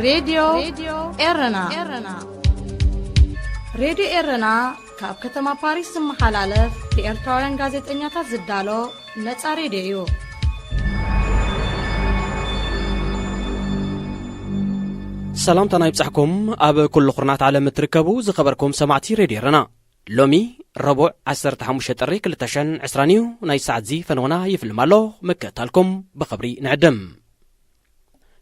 ሬድዮ ኤረና። ሬድዮ ኤረና ካብ ከተማ ፓሪስ ዝመሓላለፍ ብኤርትራውያን ጋዜጠኛታት ዝዳሎ ነጻ ሬድዮ እዩ። ሰላምታና ይብጻሕኩም። ኣብ ኩሉ ኩርናት ዓለም እትርከቡ ዝኸበርኩም ሰማዕቲ ሬድዮ ኤረና፣ ሎሚ ረቡዕ ዓሰርተ ሓሙሽተ ጥሪ ክልተ ሽሕን ዕስራን እዩ። ናይ ሰዓት እዚ ፈነወና ይፍልም ኣሎ። ምክትታልኩም ብኽብሪ ንዕድም።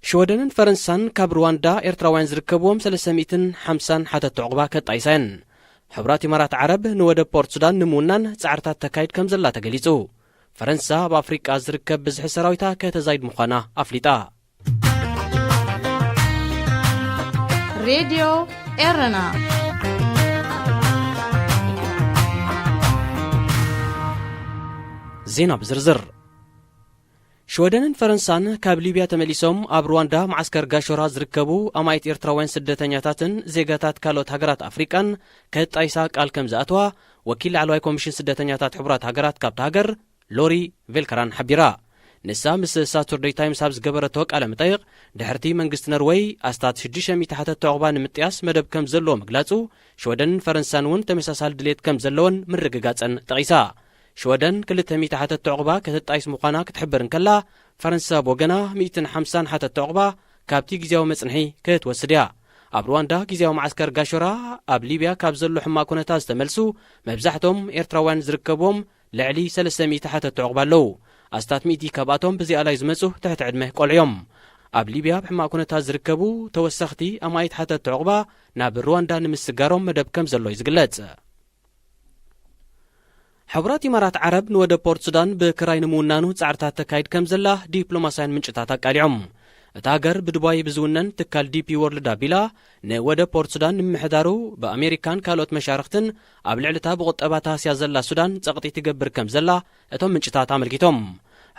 ሽወደንን ፈረንሳን ካብ ሩዋንዳ ኤርትራውያን ዝርከብዎም ሰለስተ ሚእትን ሓምሳን ሓተት ዑቕባ ከጣይሳ እየን። ሕቡራት ኢማራት ዓረብ ንወደብ ፖርት ሱዳን ንምውናን ጻዕርታት ተካይድ ከም ዘላ ተገሊጹ። ፈረንሳ ኣብ ኣፍሪቃ ዝርከብ ብዝሒ ሰራዊታ ከተዛይድ ምዃና ኣፍሊጣ። ሬድዮ ኤረና። ዜና ብዝርዝር። ሽወደንን ፈረንሳን ካብ ሊብያ ተመሊሶም ኣብ ሩዋንዳ መዓስከር ጋሾራ ዝርከቡ ኣማኢት ኤርትራውያን ስደተኛታትን ዜጋታት ካልኦት ሃገራት ኣፍሪቃን ከጣይሳ ቃል ከም ዝኣተዋ ወኪል ላዕለዋይ ኮሚሽን ስደተኛታት ሕቡራት ሃገራት ካብታ ሃገር ሎሪ ቬልከራን ሓቢራ። ንሳ ምስ ሳቱርደይ ታይምስ ኣብ ዝገበረቶ ቃለ መጠይቕ፣ ድሕርቲ መንግስቲ ነርወይ ኣስታት ሽዱሽተ ሚእቲ ሓተት ዑቕባ ንምጥያስ መደብ ከም ዘለዎ ምግላጹ፣ ሽወደንን ፈረንሳን እውን ተመሳሳሊ ድሌት ከም ዘለወን ምርግጋጸን ጠቒሳ። ሽወደን ክልተ ሚእቲ ሓተት ዑቕባ ከተጣይስ ምዃና ክትሕብር እንከላ፣ ፈረንሳ ብወገና ሚእትን ሓምሳን ሓተት ዑቕባ ካብቲ ግዝያዊ መጽንሒ ክትወስድ እያ። ኣብ ሩዋንዳ ግዝያዊ መዓስከር ጋሾራ ኣብ ሊብያ ካብ ዘሎ ሕማቕ ኩነታት ዝተመልሱ መብዛሕቶም ኤርትራውያን ዝርከብዎም ልዕሊ ሰለስተ ሚእቲ ሓተት ዑቕባ ኣለዉ። ኣስታት ሚእቲ ካብኣቶም ብዘይ ኣላይ ዝመጹ ትሕቲ ዕድመ ቆልዑ እዮም። ኣብ ሊብያ ኣብ ሕማቕ ኩነታት ዝርከቡ ተወሰኽቲ ኣማኢት ሓተት ዑቕባ ናብ ሩዋንዳ ንምስጋሮም መደብ ከም ዘሎ እዩ ዝግለጽ። ሕቡራት ኢማራት ዓረብ ንወደብ ፖርት ሱዳን ብክራይ ንምውናኑ ጻዕርታት ተካይድ ከም ዘላ ዲፕሎማስያን ምንጭታት ኣቃሊዖም። እታ ሃገር ብዱባይ ብዝውነን ትካል ዲፒ ወርልድ ኣቢላ፣ ንወደብ ፖርት ሱዳን ንምምሕዳሩ ብኣሜሪካን ካልኦት መሻርኽትን ኣብ ልዕሊ እታ ብቁጠባ ተሃስያ ዘላ ሱዳን ጸቕጢ ትገብር ከም ዘላ እቶም ምንጭታት ኣመልኪቶም።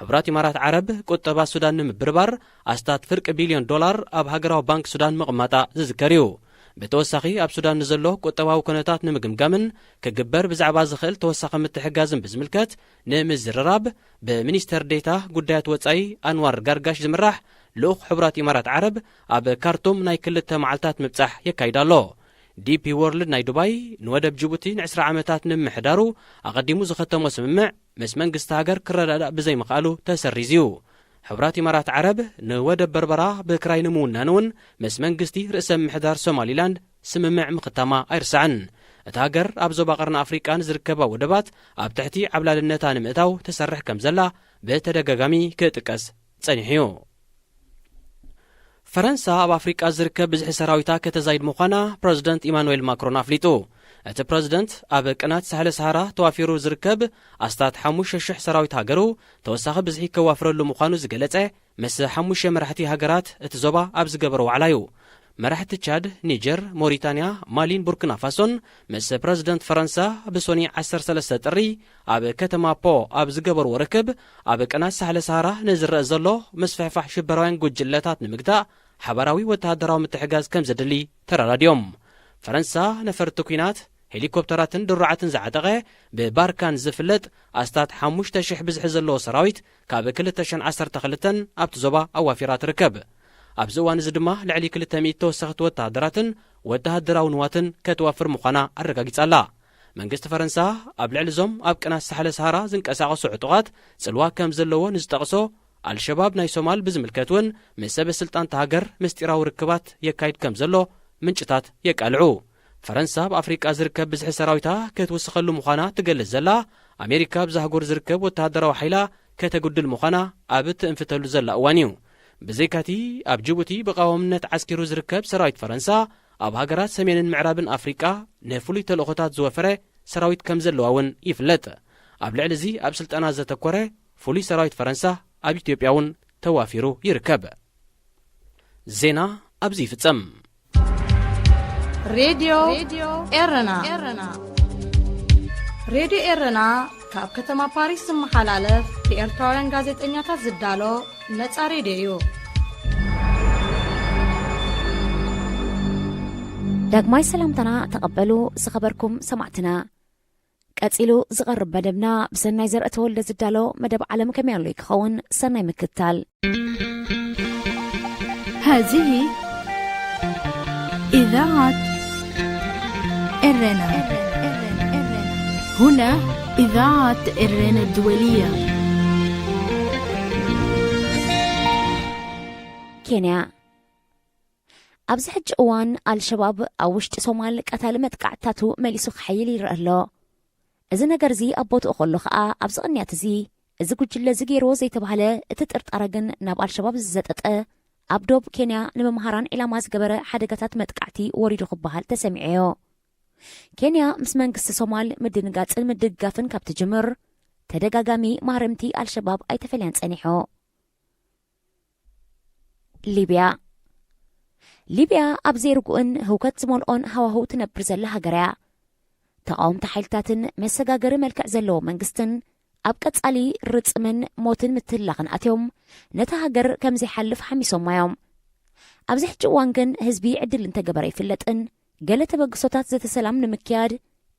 ሕቡራት ኢማራት ዓረብ ቁጠባ ሱዳን ንምብርባር ኣስታት ፍርቂ ቢልዮን ዶላር ኣብ ሃገራዊ ባንክ ሱዳን ምቕማጣ ዝዝከር እዩ። ብተወሳኺ ኣብ ሱዳን ንዘሎ ቁጠባዊ ኩነታት ንምግምጋምን ክግበር ብዛዕባ ዝኽእል ተወሳኺ ምትሕጋዝን ብዝምልከት ንምዝርራብ ብሚኒስተር ዴታ ጉዳያት ወጻኢ ኣንዋር ጋርጋሽ ዝምራሕ ልኡኽ ሕቡራት ኢማራት ዓረብ ኣብ ካርቱም ናይ ክልተ መዓልታት ምብጻሕ የካይድ ኣሎ። ዲፒ ወርልድ ናይ ዱባይ ንወደብ ጅቡቲ ንዕስራ ዓመታት ንምምሕዳሩ ኣቐዲሙ ዝኸተሞ ስምምዕ ምስ መንግስቲ ሃገር ክረዳዳእ ብዘይምኽኣሉ ተሰሪዙ እዩ። ሕቡራት ኢማራት ዓረብ ንወደብ በርበራ ብክራይ ንምውናን እውን ምስ መንግስቲ ርእሰ ምምሕዳር ሶማሊላንድ ስምምዕ ምኽታማ ኣይርሳዕን። እታ ሃገር ኣብ ዞባ ቀርኒ ኣፍሪቃ ንዝርከባ ወደባት ኣብ ትሕቲ ዓብላልነታ ንምእታው ትሰርሕ ከም ዘላ ብተደጋጋሚ ክጥቀስ ጸኒሑ እዩ። ፈረንሳ ኣብ ኣፍሪቃ ዝርከብ ብዝሒ ሰራዊታ ከተዛይድ ምዃና ፕረዚደንት ኢማኑኤል ማክሮን ኣፍሊጡ። እቲ ፕረዚደንት ኣብ ቅናት ሳሕለ ሰሃራ ተዋፊሩ ዝርከብ ኣስታት ሓሙሽተ ሽሕ ሰራዊት ሃገሩ ተወሳኺ ብዝሒ ከዋፍረሉ ምዃኑ ዝገለጸ ምስ ሓሙሽተ መራሕቲ ሃገራት እቲ ዞባ ኣብ ዝገበሮ ዋዕላ እዩ። መራሕቲ ቻድ፣ ኒጀር፣ ሞሪታንያ፣ ማሊን ቡርኪና ፋሶን ምስ ፕረዚደንት ፈረንሳ ብሶኒ ዓሰርተ ሰለስተ ጥሪ ኣብ ከተማ ፖ ኣብ ዝገበርዎ ርክብ፣ ኣብ ቅናት ሳሕለ ሰሃራ ንዝረአ ዘሎ ምስፍሕፋሕ ሽበራውያን ጉጅለታት ንምግታእ ሓባራዊ ወተሃደራዊ ምትሕጋዝ ከም ዘድሊ ተረዳድዮም። ፈረንሳ ነፈርቲ ኲናት፣ ሄሊኮፕተራትን ድሩዓትን ዝዓጠቐ ብባርካን ዝፍለጥ ኣስታት ሓሙሽተ ሽሕ ብዝሒ ዘለዎ ሰራዊት ካብ ክልተ ሽሕን ዓሰርተ ክልተን ኣብቲ ዞባ ኣዋፊራ ትርከብ። ኣብዚ እዋን እዚ ድማ ልዕሊ ክልተ ሚእቲ ተወሰኽቲ ወተሃደራትን ወተሃደራዊ ንዋትን ከተዋፍር ምዃና ኣረጋጊጻ ኣላ። መንግስቲ ፈረንሳ ኣብ ልዕሊ እዞም ኣብ ቅናት ሳሕለ ሰሃራ ዝንቀሳቐሱ ዕጡቓት ጽልዋ ከም ዘለዎ ንዝጠቕሶ ኣልሸባብ ናይ ሶማል ብዝምልከት እውን ምስ ሰበ ስልጣን እታ ሃገር ምስጢራዊ ርክባት የካይድ ከም ዘሎ ምንጭታት የቃልዑ። ፈረንሳ ኣብ ኣፍሪቃ ዝርከብ ብዝሒ ሰራዊታ ክትውስኸሉ ምዃና ትገልጽ ዘላ ኣሜሪካ፣ ኣብዚ ኣህጉር ዝርከብ ወተሃደራዊ ሓይላ ከተጉድል ምዃና ኣብ እትእንፍተሉ ዘላ እዋን እዩ። ብዘይካቲ ኣብ ጅቡቲ ብቐዋምነት ዓስኪሩ ዝርከብ ሰራዊት ፈረንሳ፣ ኣብ ሃገራት ሰሜንን ምዕራብን ኣፍሪቃ ንፍሉይ ተልእኾታት ዝወፈረ ሰራዊት ከም ዘለዋ እውን ይፍለጥ። ኣብ ልዕሊ እዚ ኣብ ስልጠና ዘተኮረ ፍሉይ ሰራዊት ፈረንሳ ኣብ ኢትዮጵያ እውን ተዋፊሩ ይርከብ። ዜና ኣብዚ ይፍጸም። ሬድዮ ኤረና። ሬድዮ ኤረና ካብ ከተማ ፓሪስ ዝመሓላለፍ ብኤርትራውያን ጋዜጠኛታት ዝዳሎ ነጻ ሬድዮ እዩ። ዳግማይ ሰላምታና ተቐበሉ ዝኸበርኩም ሰማዕትና። ቀጺሉ ዝቐርብ መደብና ብሰናይ ዘርእ ተወልደ ዝዳሎ መደብ ዓለም ከመይ ኣሎ ክኸውን። ሰናይ ምክትታል። ሀዚ إذاعة إرنا. هنا إذاعة إرنا الدولية. ኬንያ። ኣብዚ ሕጂ እዋን ኣልሸባብ ኣብ ውሽጢ ሶማል ቀታሊ መጥቃዕትታቱ መሊሱ ክሓይል ይረአ ኣሎ። እዚ ነገር እዚ ኣብ ቦትኡ ከሎ ከኣ ኣብዚ ቅንያት እዚ እዚ ጉጅለ እዚ ገይርዎ ዘይተባህለ እቲ ጥርጣረ ግን ናብ ኣልሸባብ ዝዘጠጠ ኣብ ዶብ ኬንያ ንምምሃራን ዒላማ ዝገበረ ሓደጋታት መጥቃዕቲ ወሪዱ ክበሃል ተሰሚዑዮ። ኬንያ ምስ መንግስቲ ሶማል ምድንጋጽን ምድግጋፍን ካብ ትጅምር ተደጋጋሚ ማህረምቲ ኣልሸባብ ኣይተፈልያን ጸኒሑ። ሊብያ። ሊብያ ኣብ ዘይርጉእን ህውከት ዝመልኦን ሃዋህው ትነብር ዘላ ሃገር እያ። ተቓወምቲ ሓይልታትን መሰጋገሪ መልክዕ ዘለዎ መንግስትን ኣብ ቀጻሊ ርጽምን ሞትን ምትህልላኽን ኣትዮም ነታ ሃገር ከም ዘይሓልፍ ሓሚሶማ እዮም። ኣብዚ ሕጂ እዋን ግን ህዝቢ ዕድል እንተገበረ ኣይፍለጥን፣ ገለ ተበግሶታት ዘተ ሰላም ንምክያድ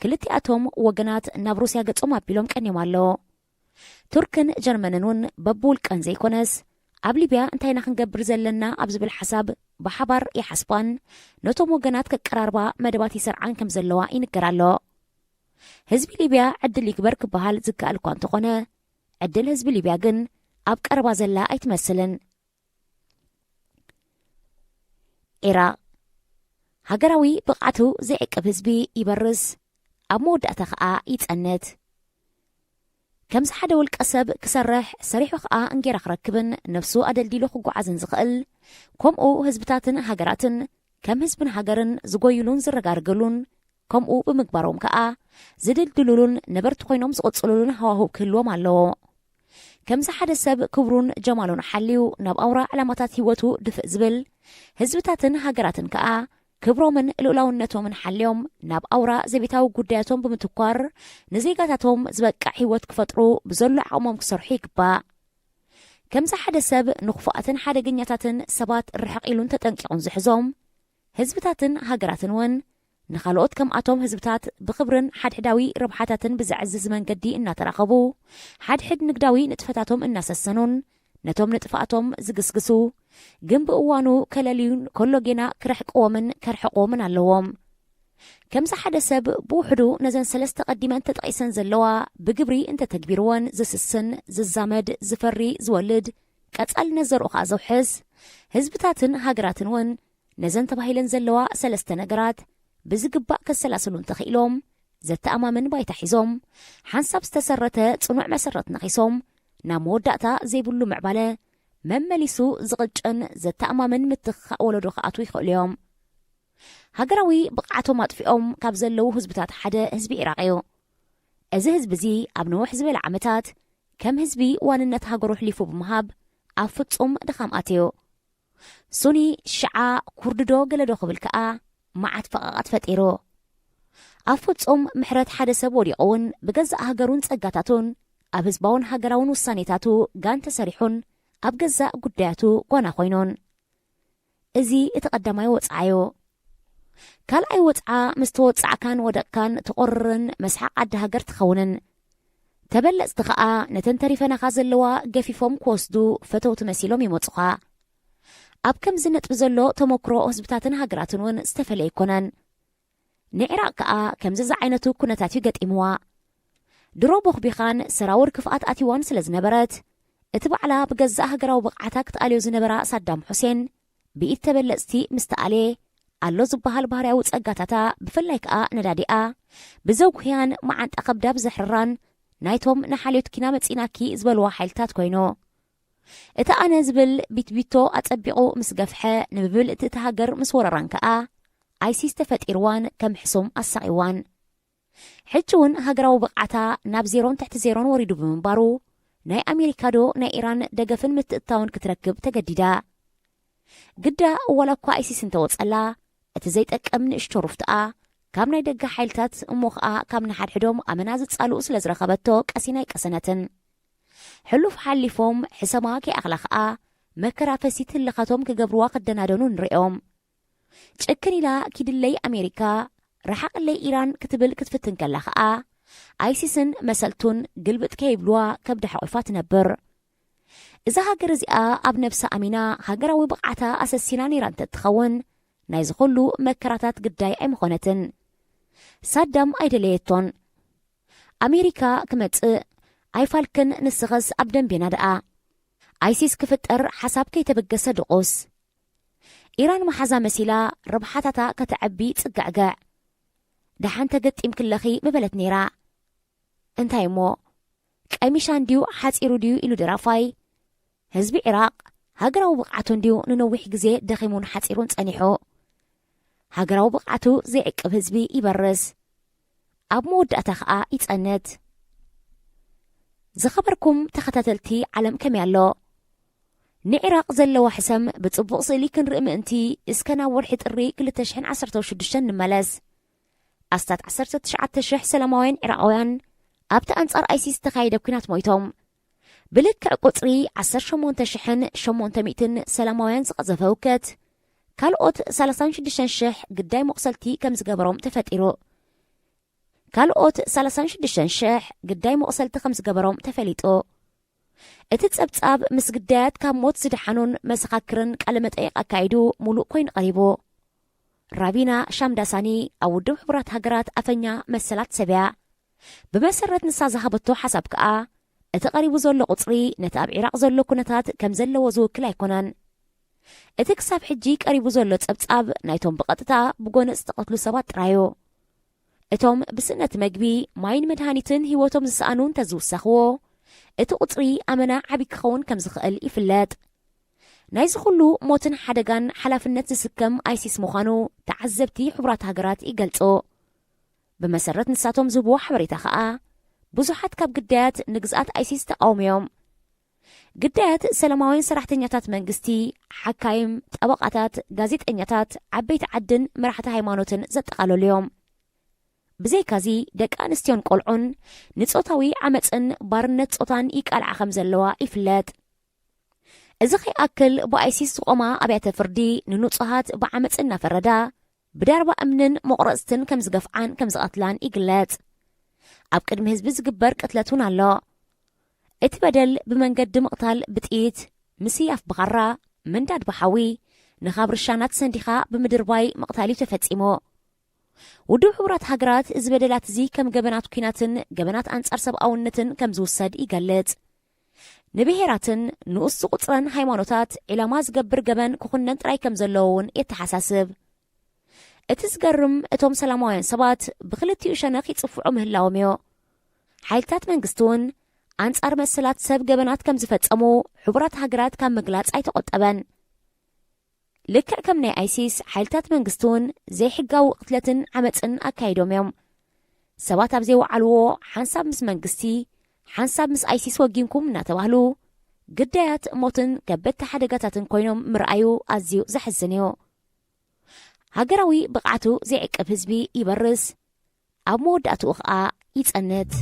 ክልቲኣቶም ወገናት ናብ ሩስያ ገጾም ኣቢሎም ቀንዮም ኣለዉ። ቱርክን ጀርመንን እውን በብውልቀን ዘይኮነስ ኣብ ሊብያ እንታይ ኢና ክንገብር ዘለና ኣብ ዝብል ሓሳብ ብሓባር ይሓስባን ነቶም ወገናት ከቀራርባ መደባት ይሰርዓን ከም ዘለዋ ይንገር ኣሎ። ህዝቢ ሊብያ ዕድል ይግበር ክበሃል ዝከኣል እኳ እንተኾነ ዕድል ህዝቢ ሊብያ ግን ኣብ ቀረባ ዘላ ኣይትመስልን። ኢራቕ። ሃገራዊ ብቕዓቱ ዘይዕቅብ ህዝቢ ይበርስ፣ ኣብ መወዳእታ ኸኣ ይጸንት። ከምዚ ሓደ ውልቀ ሰብ ክሰርሕ፣ ሰሪሑ ኸኣ እንጌራ ክረክብን ነፍሱ ኣደልዲሉ ክጓዓዝን ዝኽእል፣ ከምኡ ህዝብታትን ሃገራትን ከም ህዝብን ሃገርን ዝጎይሉን ዝረጋርገሉን፣ ከምኡ ብምግባሮም ከኣ ዝድልድሉሉን ነበርቲ ኮይኖም ዝቕጽሉሉን ሃዋህው ክህልዎም ኣለዎ። ከምዚ ሓደ ሰብ ክብሩን ጀማሉን ሓልዩ ናብ ኣውራ ዕላማታት ህይወቱ ድፍእ ዝብል፣ ህዝብታትን ሃገራትን ከኣ ክብሮምን ልኡላውነቶምን ሓልዮም ናብ ኣውራ ዘቤታዊ ጉዳያቶም ብምትኳር ንዜጋታቶም ዝበቅዕ ህይወት ክፈጥሩ ብዘሎ ዓቕሞም ክሰርሑ ይግባእ። ከምዚ ሓደ ሰብ ንኽፉኣትን ሓደገኛታትን ሰባት ርሕቕ ኢሉን ተጠንቂቑን ዝሕዞም፣ ህዝብታትን ሃገራትን እውን ንኻልኦት ከምኣቶም ህዝብታት ብኽብርን ሓድሕዳዊ ረብሓታትን ብዘዕዝዝ መንገዲ እናተራኸቡ፣ ሓድሕድ ንግዳዊ ንጥፈታቶም እናሰሰኑን ነቶም ንጥፍኣቶም ዝግስግሱ፣ ግን ብእዋኑ ከለልዩን ከሎ ጌና ክርሕቅዎምን ከርሕቅዎምን ኣለዎም። ከምዚ ሓደ ሰብ ብውሕዱ ነዘን ሰለስተ ቀዲመን ተጠቒሰን ዘለዋ ብግብሪ እንተተግቢርወን ዝስስን፣ ዝዛመድ፣ ዝፈሪ፣ ዝወልድ፣ ቀጻልነት ዘርኡ ከኣ ዘውሕስ፣ ህዝብታትን ሃገራትን እውን ነዘን ተባሂለን ዘለዋ ሰለስተ ነገራት ብዝግባእ ከሰላስሉ እንተኽኢሎም፣ ዘተኣማምን ባይታ ሒዞም፣ ሓንሳብ ዝተሰረተ ጽኑዕ መሰረት ነኺሶም፣ ናብ መወዳእታ ዘይብሉ ምዕባለ መመሊሱ ዝቕጭን ዘተኣማምን ምትኽኻእ ወለዶ ክኣትዉ ይኽእሉ እዮም። ሃገራዊ ብቕዓቶም ኣጥፊኦም ካብ ዘለዉ ህዝብታት ሓደ ህዝቢ ኢራቕ እዩ። እዚ ህዝቢ እዚ ኣብ ነውሕ ዝበለ ዓመታት ከም ህዝቢ ዋንነት ሃገሩ ኣሕሊፉ ብምሃብ ኣብ ፍጹም ድኻም ኣትዩ። ሱኒ፣ ሽዓ፣ ኩርድዶ ገለዶ ክብል ከኣ መዓት ፈቐቓት ፈጢሩ። ኣብ ፍጹም ምሕረት ሓደ ሰብ ወዲቑ እውን ብገዛእ ሃገሩን ጸጋታቱን ኣብ ህዝባውን ሃገራውን ውሳኔታቱ ጋን ተሰሪሑን ኣብ ገዛእ ጉዳያቱ ጓና ኮይኑን። እዚ እቲ ቀዳማይ ወጽዓዮ። ካልኣይ ወጽዓ ምስ ተወጻዕካን ወደቕካን ትቖርርን መስሓቕ ዓዲ ሃገር ትኸውንን። ተበለጽቲ ኸኣ ነተን ተሪፈናኻ ዘለዋ ገፊፎም ክወስዱ ፈተውቲ መሲሎም ይመጹኻ። ኣብ ከምዚ ነጥቢ ዘሎ ተመክሮ ህዝብታትን ሃገራትን እውን ዝተፈለየ ኣይኮነን። ንዒራቕ ከኣ ከምዚ ዝዓይነቱ ኩነታት እዩ ገጢምዋ። ድሮ ቦኽቢኻን ሰራውር ክፍኣት ኣትይዋን ስለ ዝነበረት፣ እቲ ባዕላ ብገዛእ ሃገራዊ ብቕዓታ ክትኣልዮ ዝነበራ ሳዳም ሑሴን ብኢድ ተበለጽቲ ምስ ተኣልየ፣ ኣሎ ዝበሃል ባህርያዊ ጸጋታታ ብፍላይ ከኣ ነዳዲኣ ብዘጉህያን መዓንጣ ከብዳ ብዘሕርራን ናይቶም ንሓልዮት ኪና መጺእናኪ ዝበልዋ ሓይልታት ኮይኑ። እቲ ኣነ ዝብል ቢትቢቶ ኣጸቢቑ ምስ ገፍሐ፣ ንምብልእቲ እቲ ሃገር ምስ ወረራን ከኣ ኣይሲስ ተፈጢርዋን ከም ሕሱም ኣሳቒዋን። ሕጂ እውን ሃገራዊ ብቕዓታ ናብ ዜሮን ትሕቲ ዜሮን ወሪዱ ብምንባሩ፣ ናይ ኣሜሪካ ዶ ናይ ኢራን ደገፍን ምትእትታውን ክትረክብ ተገዲዳ። ግዳ ዋላ እኳ ኣይሲስ እንተወጸላ፣ እቲ ዘይጠቅም ንእሽቶ ሩፍትኣ ካብ ናይ ደገ ሓይልታት እሞ ኸኣ ካብ ንሓድሕዶም ኣመና ዝጻልኡ ስለ ዝረኸበቶ ቀሲና ኣይቀሰነትን። ሕሉፍ ሓሊፎም ሕሰማ ከይኣኽላ ኸኣ መከራ ፈሲት ህልኻቶም ክገብርዋ ክደናደኑ ንርእዮም። ጭክን ኢላ ኪድለይ ኣሜሪካ፣ ረሓቕለይ ኢራን ክትብል ክትፍትን ከላ ኸኣ፣ ኣይሲስን መሰልቱን ግልብጥ ከይብልዋ ከብዳ ሓቑፋ ትነብር። እዛ ሃገር እዚኣ ኣብ ነብሳ ኣሚና ሃገራዊ ብቕዓታ ኣሰሲና ነይራ እንተትኸውን፣ ናይዚ ኩሉ መከራታት ግዳይ ኣይምኾነትን። ሳዳም ኣይደለየቶን። ኣሜሪካ ክመጽእ ኣይፋልክን፣ ንስኸስ ኣብ ደንቤና ደኣ። ኣይሲስ ክፍጠር ሓሳብ ከይተበገሰ ድቑስ። ኢራን መሓዛ መሲላ ረብሓታታ ከተዐቢ ጽግዕግዕ። ደሓን ተገጢምክለኺ ምበለት ነይራ። እንታይ እሞ፣ ቀሚሻ እንድዩ ሓጺሩ ድዩ ኢሉ ደራፋይ። ህዝቢ ዒራቕ ሃገራዊ ብቕዓቱ እንድዩ ንነዊሕ ግዜ ደኺሙን ሓጺሩን ጸኒሑ። ሃገራዊ ብቕዓቱ ዘይዕቅብ ህዝቢ ይበርስ፣ ኣብ መወዳእታ ኸኣ ይጸንት። ዝኸበርኩም ተኸታተልቲ፣ ዓለም ከመይ ኣሎ? ንዒራቕ ዘለዋ ሕሰም ብጽቡቕ ስእሊ ክንርኢ ምእንቲ፣ እስከ ናብ ወርሒ ጥሪ ክልተ ሽሕን ዓሰርተ ሽዱሽተን ንመለስ። ኣስታት ዓሰርተ ትሽዓተ ሽሕ ሰላማውያን ዒራቓውያን ኣብቲ ኣንጻር ኣይሲስ ዝተኻየደ ኲናት ሞይቶም። ብልክዕ ቁጽሪ ዓሰርተ ሸሞንተ ሽሕን ሸሞንተ ሚእትን ሰላማውያን ዝቐዘፈ ህውከት፣ ካልኦት ሰላሳን ሽዱሽተን ሽሕ ግዳይ መቑሰልቲ ከም ዝገበሮም ተፈጢሩ። ካልኦት ሰላሳን ሽዱሽተን ሽሕ ግዳይ መቑሰልቲ ከም ዝገበሮም ተፈሊጡ። እቲ ጸብጻብ ምስ ግዳያት ካብ ሞት ዝደሓኑን መሰኻክርን ቃለ መጠይቕ ኣካይዱ፣ ሙሉእ ኮይኑ ቀሪቡ። ራቢና ሻምዳሳኒ፣ ኣብ ውድብ ሕቡራት ሃገራት ኣፈኛ መሰላት ሰብ እያ። ብመሰረት ንሳ ዝሃበቶ ሓሳብ ከኣ፣ እቲ ቀሪቡ ዘሎ ቁጽሪ ነቲ ኣብ ዒራቕ ዘሎ ኩነታት ከም ዘለዎ ዝውክል ኣይኮነን። እቲ ክሳብ ሕጂ ቀሪቡ ዘሎ ጸብጻብ ናይቶም ብቐጥታ ብጎነጽ ዝተቐትሉ ሰባት ጥራይ እዩ። እቶም ብስእነት መግቢ፣ ማይን መድሃኒትን ህይወቶም ዝሰኣኑ እንተዝውሰኽዎ፣ እቲ ቁጽሪ ኣመና ዓቢ ክኸውን ከም ዝኽእል ይፍለጥ። ናይዚ ኩሉ ሞትን ሓደጋን ሓላፍነት ዝስከም ኣይሲስ ምዃኑ ተዓዘብቲ ሕቡራት ሃገራት ይገልጹ። ብመሰረት ንሳቶም ዝህብዎ ሓበሬታ ኸኣ፣ ብዙሓት ካብ ግዳያት ንግዝኣት ኣይሲስ ተቓውሞዮም። ግዳያት ሰላማውያን ሰራሕተኛታት መንግስቲ፣ ሓካይም፣ ጠበቓታት፣ ጋዜጠኛታት፣ ዓበይቲ ዓድን መራሕቲ ሃይማኖትን ዘጠቓለሉ እዮም። ብዘይካዚ፣ ደቂ ኣንስትዮን ቆልዑን ንጾታዊ ዓመጽን ባርነት ጾታን ይቃልዓ ከም ዘለዋ ይፍለጥ። እዚ ከይኣክል፣ ብኣይሲስ ዝቖማ ኣብያተ ፍርዲ ንንጹሃት ብዓመጽ እናፈረዳ፣ ብዳርባ እምንን መቑረጽትን ከም ዝገፍዓን ከም ዝቐትላን ይግለጽ። ኣብ ቅድሚ ህዝቢ ዝግበር ቅትለት እውን ኣሎ። እቲ በደል ብመንገዲ ምቕታል ብጥይት፣ ምስያፍ ብኻራ፣ ምንዳድ ብሓዊ፣ ንኻብ ርሻናት ሰንዲኻ ብምድርባይ ምቕታል እዩ ተፈጺሙ። ውድብ ሕቡራት ሃገራት እዚ በደላት እዚ ከም ገበናት ኲናትን ገበናት ኣንጻር ሰብኣውነትን ከም ዝውሰድ ይገልጽ። ንብሄራትን ንኡስ ዝቑጽረን ሃይማኖታት ዒላማ ዝገብር ገበን ክኹነን ጥራይ ከም ዘለዎ እውን የተሓሳስብ። እቲ ዝገርም፣ እቶም ሰላማውያን ሰባት ብኽልቲኡ ሸነኽ ይጽፍዑ ምህላዎም እዩ። ሓይልታት መንግስቲ እውን ኣንጻር መሰላት ሰብ ገበናት ከም ዝፈጸሙ ሕቡራት ሃገራት ካብ ምግላጽ ኣይተቖጠበን። ልክዕ ከም ናይ ኣይሲስ፣ ሓይልታት መንግስቲ እውን ዘይሕጋዊ ቅትለትን ዓመጽን ኣካይዶም እዮም። ሰባት ኣብ ዘይወዓልዎ፣ ሓንሳብ ምስ መንግስቲ፣ ሓንሳብ ምስ ኣይሲስ ወጊንኩም እናተባህሉ፣ ግዳያት ሞትን ከበድቲ ሓደጋታትን ኮይኖም ምርኣዩ ኣዝዩ ዘሕዝን እዩ። ሃገራዊ ብቕዓቱ ዘይዕቅብ ህዝቢ ይበርስ፣ ኣብ መወዳእትኡ ኸኣ ይጸንት።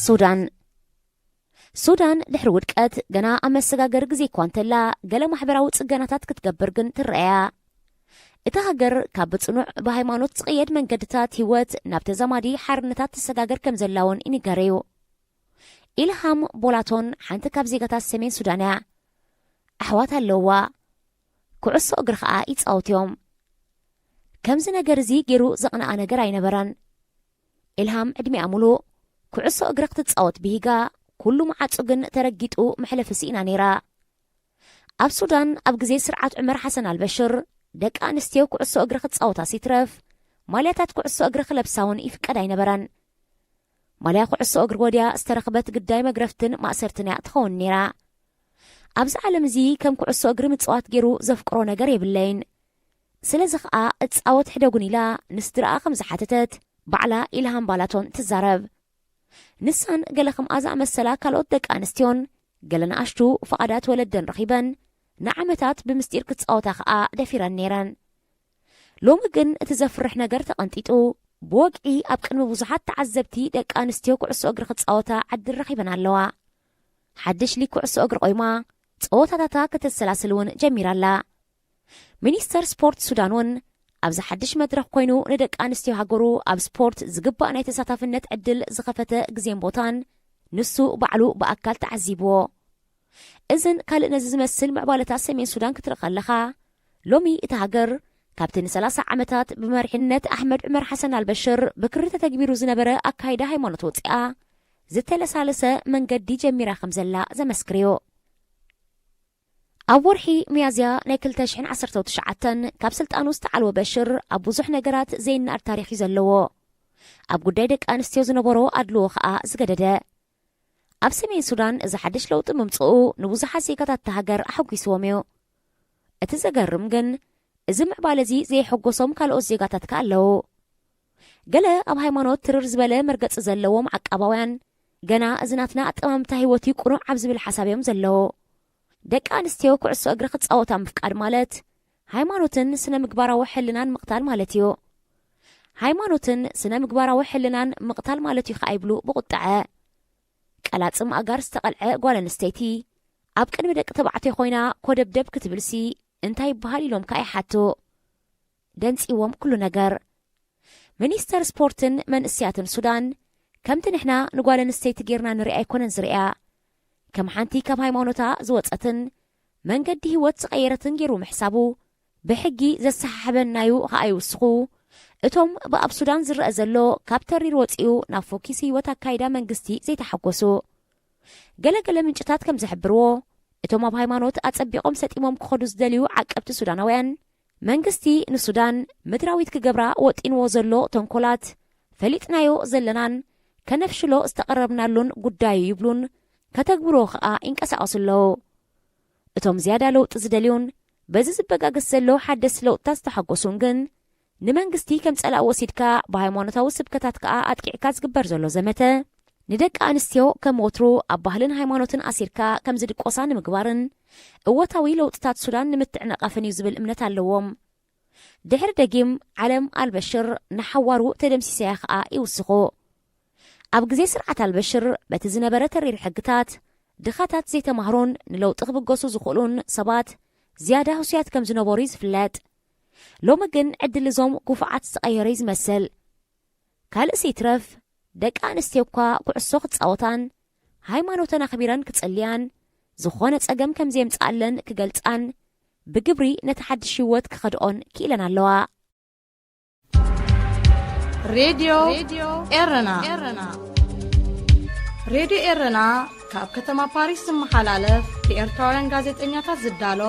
ሱዳን። ሱዳን ድሕሪ ውድቀት፣ ገና ኣብ መሰጋገሪ ግዜ እኳ እንተላ፣ ገለ ማሕበራዊ ጽገናታት ክትገብር ግን ትረኣያ። እታ ሃገር ካብ ብጽኑዕ ብሃይማኖት ዝቕየድ መንገድታት ህይወት ናብ ተዛማዲ ሓርነታት ትሰጋገር ከም ዘላ እውን ይንገር እዩ። ኢልሃም ቦላቶን ሓንቲ ካብ ዜጋታት ሰሜን ሱዳን እያ። ኣሕዋት ኣለውዋ። ኩዕሶ እግሪ ኸኣ ይጻወቱ እዮም። ከምዚ ነገር እዚ ገይሩ ዘቕንኣ ነገር ኣይነበረን። ኢልሃም ዕድሚኣ ሙሉእ ኩዕሶ እግሪ ክትጻወት ብሂጋ፣ ኩሉ መዓጹ ግን ተረጊጡ መሕለፊ ስኢና ነይራ። ኣብ ሱዳን ኣብ ግዜ ስርዓት ዑመር ሓሰን ኣልበሽር፣ ደቂ ኣንስትዮ ኩዕሶ እግሪ ክትጻወታ ሲትረፍ፣ ማልያታት ኩዕሶ እግሪ ክለብሳ እውን ይፍቀድ ኣይነበረን። ማልያ ኩዕሶ እግሪ ወድያ ዝተረኽበት ግዳይ መግረፍትን ማእሰርትን እያ ትኸውን ነይራ። ኣብዚ ዓለም እዚ ከም ኩዕሶ እግሪ ምጽዋት ገይሩ ዘፍቅሮ ነገር የብለይን። ስለዚ ኸኣ እጻወት ሕደጉን ኢላ ንስድራኣ ከም ዝሓተተት ባዕላ ኢልሃም ባላቶን ትዛረብ። ንሳን ገለ ከምኣ ዝኣመሰላ ካልኦት ደቂ ኣንስትዮን ገለ ንኣሽቱ ፍቓዳት ወለደን ረኺበን ንዓመታት ብምስጢር ክጻወታ ኸኣ ደፊረን ነይረን። ሎሚ ግን እቲ ዘፍርሕ ነገር ተቐንጢጡ፣ ብወግዒ ኣብ ቅድሚ ብዙሓት ተዓዘብቲ ደቂ ኣንስትዮ ኩዕሶ እግሪ ክጻወታ ዕድል ረኺበን ኣለዋ። ሓድሽ ሊግ ኩዕሶ እግሪ ቆይማ ጸወታታታ ከተሰላስል እውን ጀሚራ ኣላ። ሚኒስተር ስፖርት ሱዳን እውን ኣብዚ ሓድሽ መድረኽ ኮይኑ ንደቂ ኣንስትዮ ሃገሩ ኣብ ስፖርት ዝግባእ ናይ ተሳታፍነት ዕድል ዝኸፈተ ግዜን ቦታን ንሱ ባዕሉ ብኣካል ተዓዚብዎ። እዝን ካልእ ነዚ ዝመስል ምዕባለታት ሰሜን ሱዳን ክትርኢ ከለኻ፣ ሎሚ እታ ሃገር ካብቲ ን30 ዓመታት ብመሪሕነት ኣሕመድ ዑመር ሓሰን ኣልበሽር ብክሪ ተተግቢሩ ዝነበረ ኣካይዳ ሃይማኖት ወፂኣ ዝተለሳለሰ መንገዲ ጀሚራ ከም ዘላ ዘመስክር እዩ። ኣብ ወርሒ ሚያዝያ ናይ ክልተ ሽሕን ዓሰርተ ትሽዓተን ካብ ስልጣኑ ዝተዓልወ በሽር ኣብ ብዙሕ ነገራት ዘይነኣድ ታሪኽ እዩ ዘለዎ። ኣብ ጉዳይ ደቂ ኣንስትዮ ዝነበሮ ኣድልዎ ኸኣ ዝገደደ። ኣብ ሰሜን ሱዳን እዚ ሓድሽ ለውጢ ምምጽኡ ንብዙሓት ዜጋታት እታ ሃገር ኣሐጒስዎም እዩ። እቲ ዘገርም ግን፣ እዚ ምዕባለ እዚ ዘየሐጎሶም ካልኦት ዜጋታት ከኣ ኣለዉ። ገለ ኣብ ሃይማኖት ትርር ዝበለ መርገጺ ዘለዎም ዓቃባውያን፣ ገና እዚ ናትና ኣጠማምታ ህይወት እዩ ቅኑዕ ኣብ ዝብል ሓሳብ እዮም ዘለዉ። ደቂ ኣንስትዮ ኩዕሶ እግሪ ክጻወታ ምፍቃድ ማለት፣ ሃይማኖትን ስነ ምግባራዊ ሕልናን ምቕታል ማለት እዩ። ሃይማኖትን ስነ ምግባራዊ ሕልናን ምቕታል ማለት እዩ ከኣ ይብሉ ብቑጥዐ። ቀላጽም ኣእጋር ዝተቐልዐ ጓል ኣንስተይቲ ኣብ ቅድሚ ደቂ ተባዕትዮ ኮይና ኮደብደብ ክትብልሲ እንታይ ይበሃል ኢሎም ከኣ ይሓቱ። ደንጺዎም ኩሉ ነገር። ሚኒስተር ስፖርትን መንእስያትን ሱዳን፣ ከምቲ ንሕና ንጓል ኣንስተይቲ ጌርና ንሪኣ ኣይኮነን ዝሪኣ። ከም ሓንቲ ካብ ሃይማኖታ ዝወጸትን መንገዲ ህይወት ዝቐየረትን ጌሩ ምሕሳቡ፣ ብሕጊ ዘሰሓሕበናዩ ኸኣ ይውስኹ። እቶም ብኣብ ሱዳን ዝረኣ ዘሎ ካብ ተሪር ወጺኡ ናብ ፎኪስ ህይወት ኣካይዳ መንግስቲ ዘይተሓጎሱ። ገለ ገለ ምንጭታት ከም ዝሕብርዎ፣ እቶም ኣብ ሃይማኖት ኣጸቢቖም ሰጢሞም ክኸዱ ዝደልዩ ዓቀብቲ ሱዳናውያን፣ መንግስቲ ንሱዳን ምድራዊት ክገብራ ወጢንዎ ዘሎ ተንኮላት ፈሊጥናዮ ዘለናን ከነፍሽሎ ዝተቐረብናሉን ጉዳይ እዩ ይብሉን ከተግብርዎ ኸኣ ይንቀሳቐሱ ኣለዉ። እቶም ዝያዳ ለውጢ ዝደልዩን በዚ ዝበጋገስ ዘሎ ሓደስቲ ለውጥታት ዝተሓጎሱን ግን፣ ንመንግስቲ ከም ጸላእ ወሲድካ፣ ብሃይማኖታዊ ስብከታት ከኣ ኣጥቂዕካ ዝግበር ዘሎ ዘመተ፣ ንደቂ ኣንስትዮ ከም ወትሩ ኣብ ባህልን ሃይማኖትን ኣሲርካ ከም ዝድቆሳ ንምግባርን፣ እወታዊ ለውጥታት ሱዳን ንምትዕንቓፍን እዩ ዝብል እምነት ኣለዎም። ድሕሪ ደጊም ዓለም ኣልበሽር ንሓዋሩ ተደምሲሰያ ከኣ ይውስኹ። ኣብ ግዜ ስርዓት ኣልበሽር በቲ ዝነበረ ተሪር ሕግታት፣ ድኻታት ዘይተማህሩን ንለውጢ ክብገሱ ዝኽእሉን ሰባት ዝያዳ ህሱያት ከም ዝነበሩ እዩ ዝፍለጥ። ሎሚ ግን ዕድል እዞም ክፉዓት ዝተቐየረ እዩ ዝመስል። ካልእሲ ይትረፍ፣ ደቂ ኣንስትዮ እኳ ኩዕሶ ክጻወታን ሃይማኖተን ኣኽቢረን ክጽልያን፣ ዝኾነ ጸገም ከም ዘየምጽኣለን ክገልጻን፣ ብግብሪ ነቲ ሓድሽ ህይወት ክኸድኦን ክኢለን ኣለዋ። ሬድዮ ኤረና። ሬድዮ ኤረና ካብ ከተማ ፓሪስ ዝመሓላለፍ ብኤርትራውያን ጋዜጠኛታት ዝዳሎ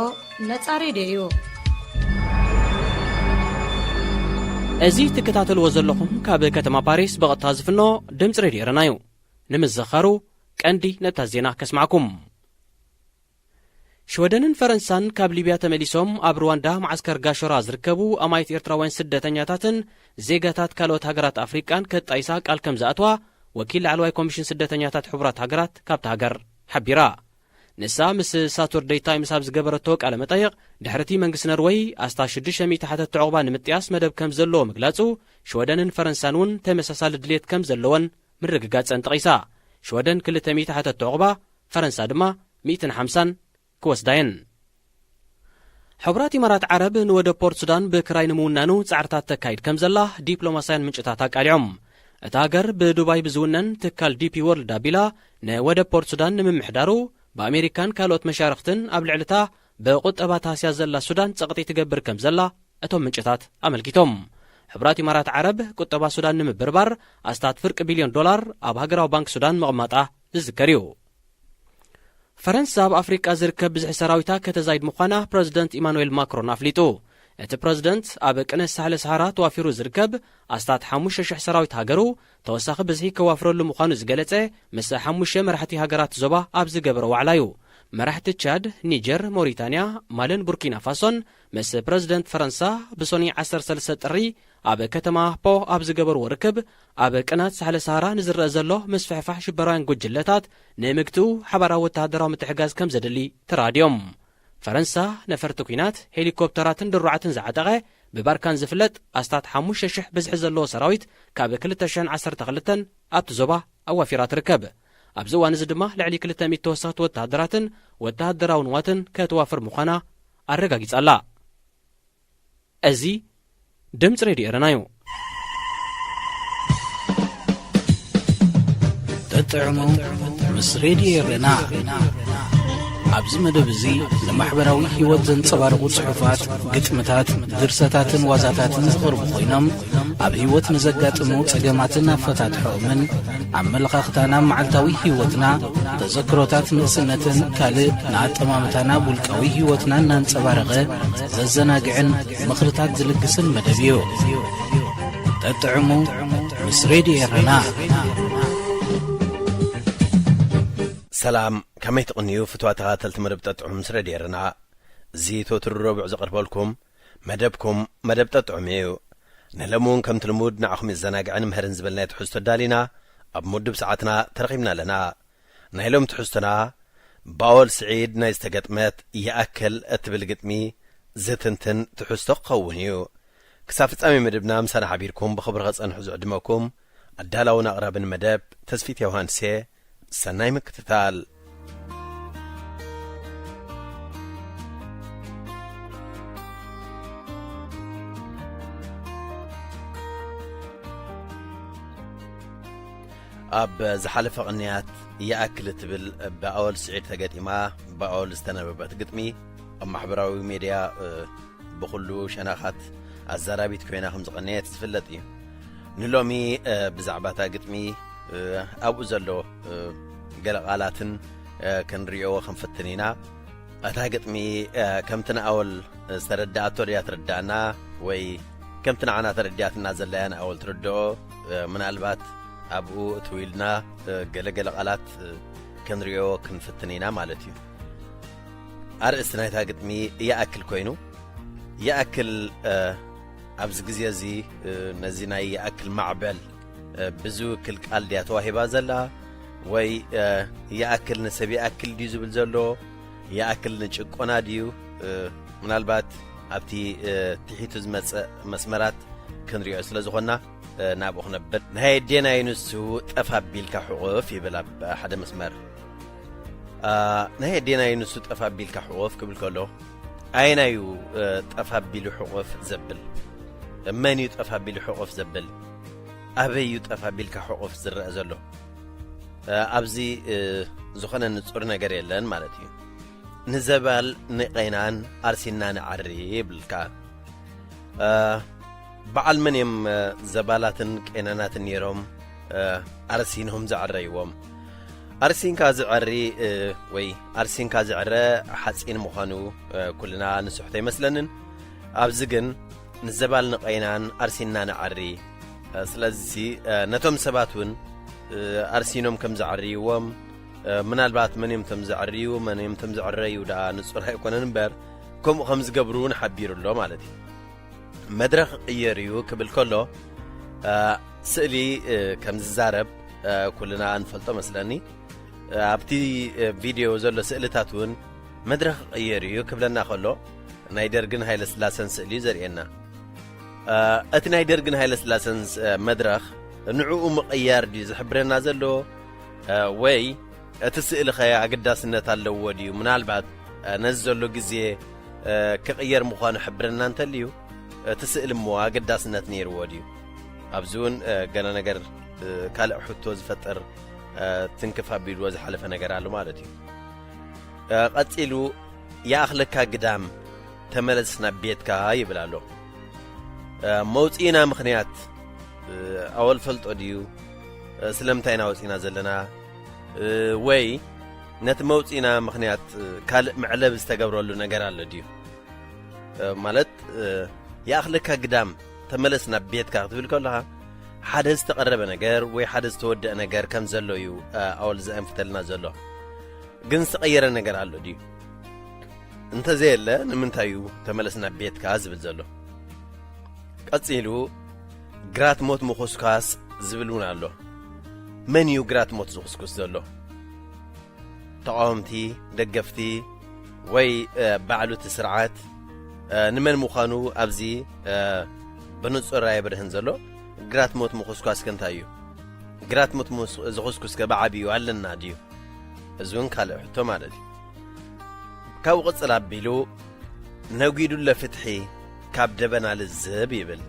ነጻ ሬድዮ እዩ። እዚ ትከታተልዎ ዘለኹም ካብ ከተማ ፓሪስ ብቐጥታ ዝፍኖ ድምጺ ሬድዮ ኤረና እዩ። ንምዝኸሩ ቀንዲ ነታ ዜና ከስማዕኩም። ሽወደንን ፈረንሳን ካብ ሊብያ ተመሊሶም ኣብ ሩዋንዳ መዓስከር ጋሾራ ዝርከቡ ኣማይት ኤርትራውያን ስደተኛታትን ዜጋታት ካልኦት ሃገራት ኣፍሪቃን ከጣይሳ ቃል ከም ዝኣትዋ ወኪል ላዕለዋይ ኮሚሽን ስደተኛታት ሕቡራት ሃገራት ካብታ ሃገር ሓቢራ። ንሳ ምስ ሳቶርደይ ታይምስ ኣብ ዝገበረቶ ቃለ መጠይቕ፣ ድሕሪቲ መንግስቲ ነርወይ ኣስታት ሽዱሽተ ሚእቲ ሓተቲ ዑቕባ ንምጥያስ መደብ ከም ዘለዎ ምግላጹ፣ ሽወደንን ፈረንሳን እውን ተመሳሳሊ ድልየት ከም ዘለወን ምርግጋጸን ጠቒሳ። ሽወደን ክልተ ሚእቲ ሓተቲ ዑቕባ፣ ፈረንሳ ድማ ሚእትን ሓምሳን ክወስዳ እየን። ሕቡራት ኢማራት ዓረብ ንወደብ ፖርት ሱዳን ብክራይ ንምውናኑ ጻዕርታት ተካይድ ከም ዘላ ዲፕሎማስያን ምንጭታት ኣቃሊዖም። እታ ሃገር ብዱባይ ብዝውነን ትካል ዲፒ ወርልድ ኣቢላ ንወደብ ፖርት ሱዳን ንምምሕዳሩ ብኣሜሪካን ካልኦት መሻርኽትን ኣብ ልዕሊ እታ ብቁጠባ ተሃስያ ዘላ ሱዳን ጸቕጢ ትገብር ከም ዘላ እቶም ምንጭታት ኣመልኪቶም። ሕቡራት ኢማራት ዓረብ ቁጠባ ሱዳን ንምብርባር ኣስታት ፍርቂ ቢልዮን ዶላር ኣብ ሃገራዊ ባንክ ሱዳን ምቕማጣ ዝዝከር እዩ። ፈረንሳ ኣብ ኣፍሪቃ ዝርከብ ብዝሒ ሰራዊታ ከተዛይድ ምዃና ፕረዚደንት ኢማኑኤል ማክሮን ኣፍሊጡ። እቲ ፕረዚደንት ኣብ ቅነ ሳሕለ ሰሃራ ተዋፊሩ ዝርከብ ኣስታት ሓሙሽተ ሽሕ ሰራዊት ሃገሩ ተወሳኺ ብዝሒ ከዋፍረሉ ምዃኑ ዝገለጸ ምስ ሓሙሽተ መራሕቲ ሃገራት ዞባ ኣብ ዝገበሮ ዋዕላ እዩ። መራሕቲ ቻድ፣ ኒጀር፣ ሞሪታንያ፣ ማልን ቡርኪና ፋሶን ምስ ፕረዚደንት ፈረንሳ ብሶኒ ዓሰርተ ሰለስተ ጥሪ ኣብ ከተማ ፖ ኣብ ዝገበርዎ ርክብ፣ ኣብ ቅናት ሳሕለ ሰሃራ ንዝረአ ዘሎ ምስፍሕፋሕ ሽበራውያን ጉጅለታት ንምግትኡ ሓባራዊ ወተሃደራዊ ምትሕጋዝ ከም ዘድሊ ተራድዮም። ፈረንሳ ነፈርቲ ኲናት፣ ሄሊኮፕተራትን ድሩዓትን ዝዓጠቐ ብባርካን ዝፍለጥ ኣስታት ሓሙሽተ ሽሕ ብዝሒ ዘለዎ ሰራዊት ካብ ክልተ ሽሕን ዓሰርተ ክልተን ኣብቲ ዞባ ኣዋፊራ ትርከብ። ኣብዚ እዋን እዚ ድማ ልዕሊ ክልተ ሚእቲ ተወሰኽቲ ወተሃደራትን ወተሃደራዊ ንዋትን ከተዋፍር ምዃና ኣረጋጊጻ ኣላ። እዚ ድምፂ ሬድዮ ኤረና እዩ። ተጥዕሙ ምስ ሬድዮ ኤረና። ኣብዚ መደብ እዚ ንማሕበራዊ ህይወት ዘንጸባርቑ ጽሑፋት፣ ግጥምታት፣ ድርሰታትን ዋዛታትን ዝቐርቡ ኮይኖም፣ ኣብ ህይወት ንዘጋጥሙ ጸገማትን ኣፈታትሖኦምን፣ ኣመለኻኽታና፣ መዓልታዊ ህይወትና፣ ተዘክሮታት ንእስነትን ካልእ ንኣጠማምታና ውልቃዊ ህይወትና እናንጸባረቐ ዘዘናግዕን ምኽርታት ዝልግስን መደብ እዩ። ተጥዕሙ ምስ ሬድዮ ኤረና። ሰላም፣ ከመይ ትቕንዩ ፍትዋ ተኸታተልቲ መደብ ጠጥዑ ምስ ሬድዮ ኤረና? እዚ ተወትሩ ረቡዕ ዘቕርበልኩም መደብኩም መደብ ጠጥዑም እዩ። ንሎሚ እውን ከምቲ ልሙድ ንዓኹም የዘናግዕን ምህርን ዝበልናዮ ትሕዝቶ ኣዳሊና ኣብ ምድብ ሰዓትና ተረኺብና ኣለና። ናይ ሎም ትሕዝቶና ብኣወል ስዒድ ናይ ዝተገጥመት ይኣክል እትብል ግጥሚ ዝትንትን ትሕዝቶ ክኸውን እዩ። ክሳብ ፍጻሜ መደብና ምሳና ሓቢርኩም ብኽብሪ ከጸንሑ ዝዕድመኩም ኣዳላውን ኣቕራብን መደብ ተስፊት ዮሃንስ እየ። ሰናይ ምክትታል። ኣብ ዝሓለፈ ቅንያት ይኣክል እትብል ብኣወል ስዒድ ተገጢማ ብኣወል ዝተነበበት ግጥሚ ኣብ ማሕበራዊ ሜድያ ብኹሉ ሸነኻት ኣዛራቢት ኮይና ከም ዝቐነየት ዝፍለጥ እዩ። ንሎሚ ብዛዕባ እታ ግጥሚ ኣብኡ ዘሎ ገለ ቓላትን ክንርእዮ ክንፍትን ኢና። እታ ግጥሚ ከምቲ ንኣወል ዝተረድኣቶ ድያ ትርዳእና ወይ ከምቲ ንዓና ተረዲኣትና ዘላያ ንኣወል ትርድኦ? ምናልባት ኣብኡ እትው ኢልና ገለገለ ቓላት ክንርእዮ ክንፍትን ኢና ማለት እዩ። ኣርእስቲ ናይታ ግጥሚ ይኣክል ኮይኑ፣ ይኣክል ኣብዚ ግዜ እዚ ነዚ ናይ ይኣክል ማዕበል ብዝውክል ቃል ድያ ተዋሂባ ዘላ ወይ ይኣክል ንሰብ ይኣክል ድዩ ዝብል ዘሎ? ይኣክል ንጭቆና ድዩ? ምናልባት ኣብቲ ትሒቱ ዝመጽእ መስመራት ክንሪኦ ስለ ዝኾንና ናብኡ ክነብር። ናይ ኣዴናይ ንሱ ጠፍ ኣቢልካ ሕቑፍ ይብል ኣብ ሓደ መስመር። ናይ ኣዴናይ ንሱ ጠፍ ኣቢልካ ሕቑፍ ክብል ከሎ ኣየናይ እዩ ጠፍ ኣቢሉ ሕቑፍ ዘብል? መን እዩ ጠፍ ኣቢሉ ሕቑፍ ዘብል? ኣበይ እዩ ጠፍ ኣቢልካ ሕቑፍ ዝረአ ዘሎ? ኣብዚ ዝኾነ ንጹር ነገር የለን ማለት እዩ። ንዘባል ንቐይናን ኣርሲና ንዓሪ ይብልካ። በዓል መን እዮም ዘባላትን ቀይናናትን ነይሮም ኣርሲኖም ዘዕረይዎም? ኣርሲንካ ዝዕሪ ወይ ኣርሲንካ ዝዕረ ሓፂን ምዃኑ ኩልና ንስሕቶ ኣይመስለንን። ኣብዚ ግን ንዘባል ንቐይናን ኣርሲና ንዓሪ። ስለዚሲ ነቶም ሰባት እውን ኣርሲኖም ከም ዘዕርይዎም፣ ምናልባት መን እዮም ቶም ዘዕርዩ፣ መን እዮም ቶም ዘዕረዩ ደኣ ንጹር ኣይኮነን እምበር፣ ከምኡ ከም ዝገብሩ እውን ሓቢሩ ኣሎ ማለት እዩ። መድረኽ ይቕየር እዩ ክብል ከሎ ስእሊ ከም ዝዛረብ ኩልና ንፈልጦ መስለኒ። ኣብቲ ቪድዮ ዘሎ ስእልታት እውን መድረኽ ይቕየር እዩ ክብለና ከሎ ናይ ደርግን ሃይለስላሰን ስእሊ እዩ ዘርእየና። እቲ ናይ ደርግን ሃይለስላሰን መድረኽ ንዕኡ ምቕያር ድዩ ዝሕብረና ዘሎ ወይ እቲ ስእሊ ኸ ኣገዳስነት ኣለዎ ድዩ? ምናልባት ነዚ ዘሎ ግዜ ክቕየር ምዃኑ ሕብረና እንተልዩ እቲ ስእሊ እሞ ኣገዳስነት ነይርዎ ድዩ? ኣብዚ እውን ገለ ነገር ካልእ ሕቶ ዝፈጥር ትንክፍ ኣቢልዎ ዝሓለፈ ነገር ኣሎ ማለት እዩ። ቀጺሉ ይኣኽለካ ግዳም ተመለስ ናብ ቤትካ ይብል ኣሎ። መውፅኢና ምኽንያት ኣወል ፈልጦ ድዩ? ስለምንታይ ኢና ወፂና ዘለና? ወይ ነቲ መውፅኢና ምኽንያት ካልእ መዕለብ ዝተገብረሉ ነገር ኣሎ ድዩ? ማለት ይኣኽለካ ግዳም ተመለስ ናብ ቤትካ ክትብል ከለኻ ሓደ ዝተቐረበ ነገር ወይ ሓደ ዝተወደአ ነገር ከም ዘሎ እዩ ኣወል ዘእንፍተልና ዘሎ። ግን ዝተቐየረ ነገር ኣሎ ድዩ? እንተዘየለ ንምንታይ እዩ ተመለስ ናብ ቤትካ ዝብል ዘሎ? ቀጺሉ ግራት ሞት ምኹስኳስ ዝብል እውን ኣሎ። መን እዩ ግራት ሞት ዝኹስኩስ ዘሎ? ተቓወምቲ፣ ደገፍቲ ወይ ባዕሉ እቲ ስርዓት እ፣ ንመን ምዃኑ ኣብዚ፣ እ፣ ብንጹር ኣየብርህን ዘሎ። ግራት ሞት ምኹስኳስ ከ እንታይ እዩ? ግራት ሞት ምስ-፣ ዝኹስኩስ ከ ብዓቢኡ ኣለና ድዩ? እዚ እውን ካልእ ሕቶ ማለት እዩ። ካብኡ ቅጽል ኣቢሉ፣ "ነጒዱለ ፍትሒ ካብ ደበና ልዝብ" ይብል።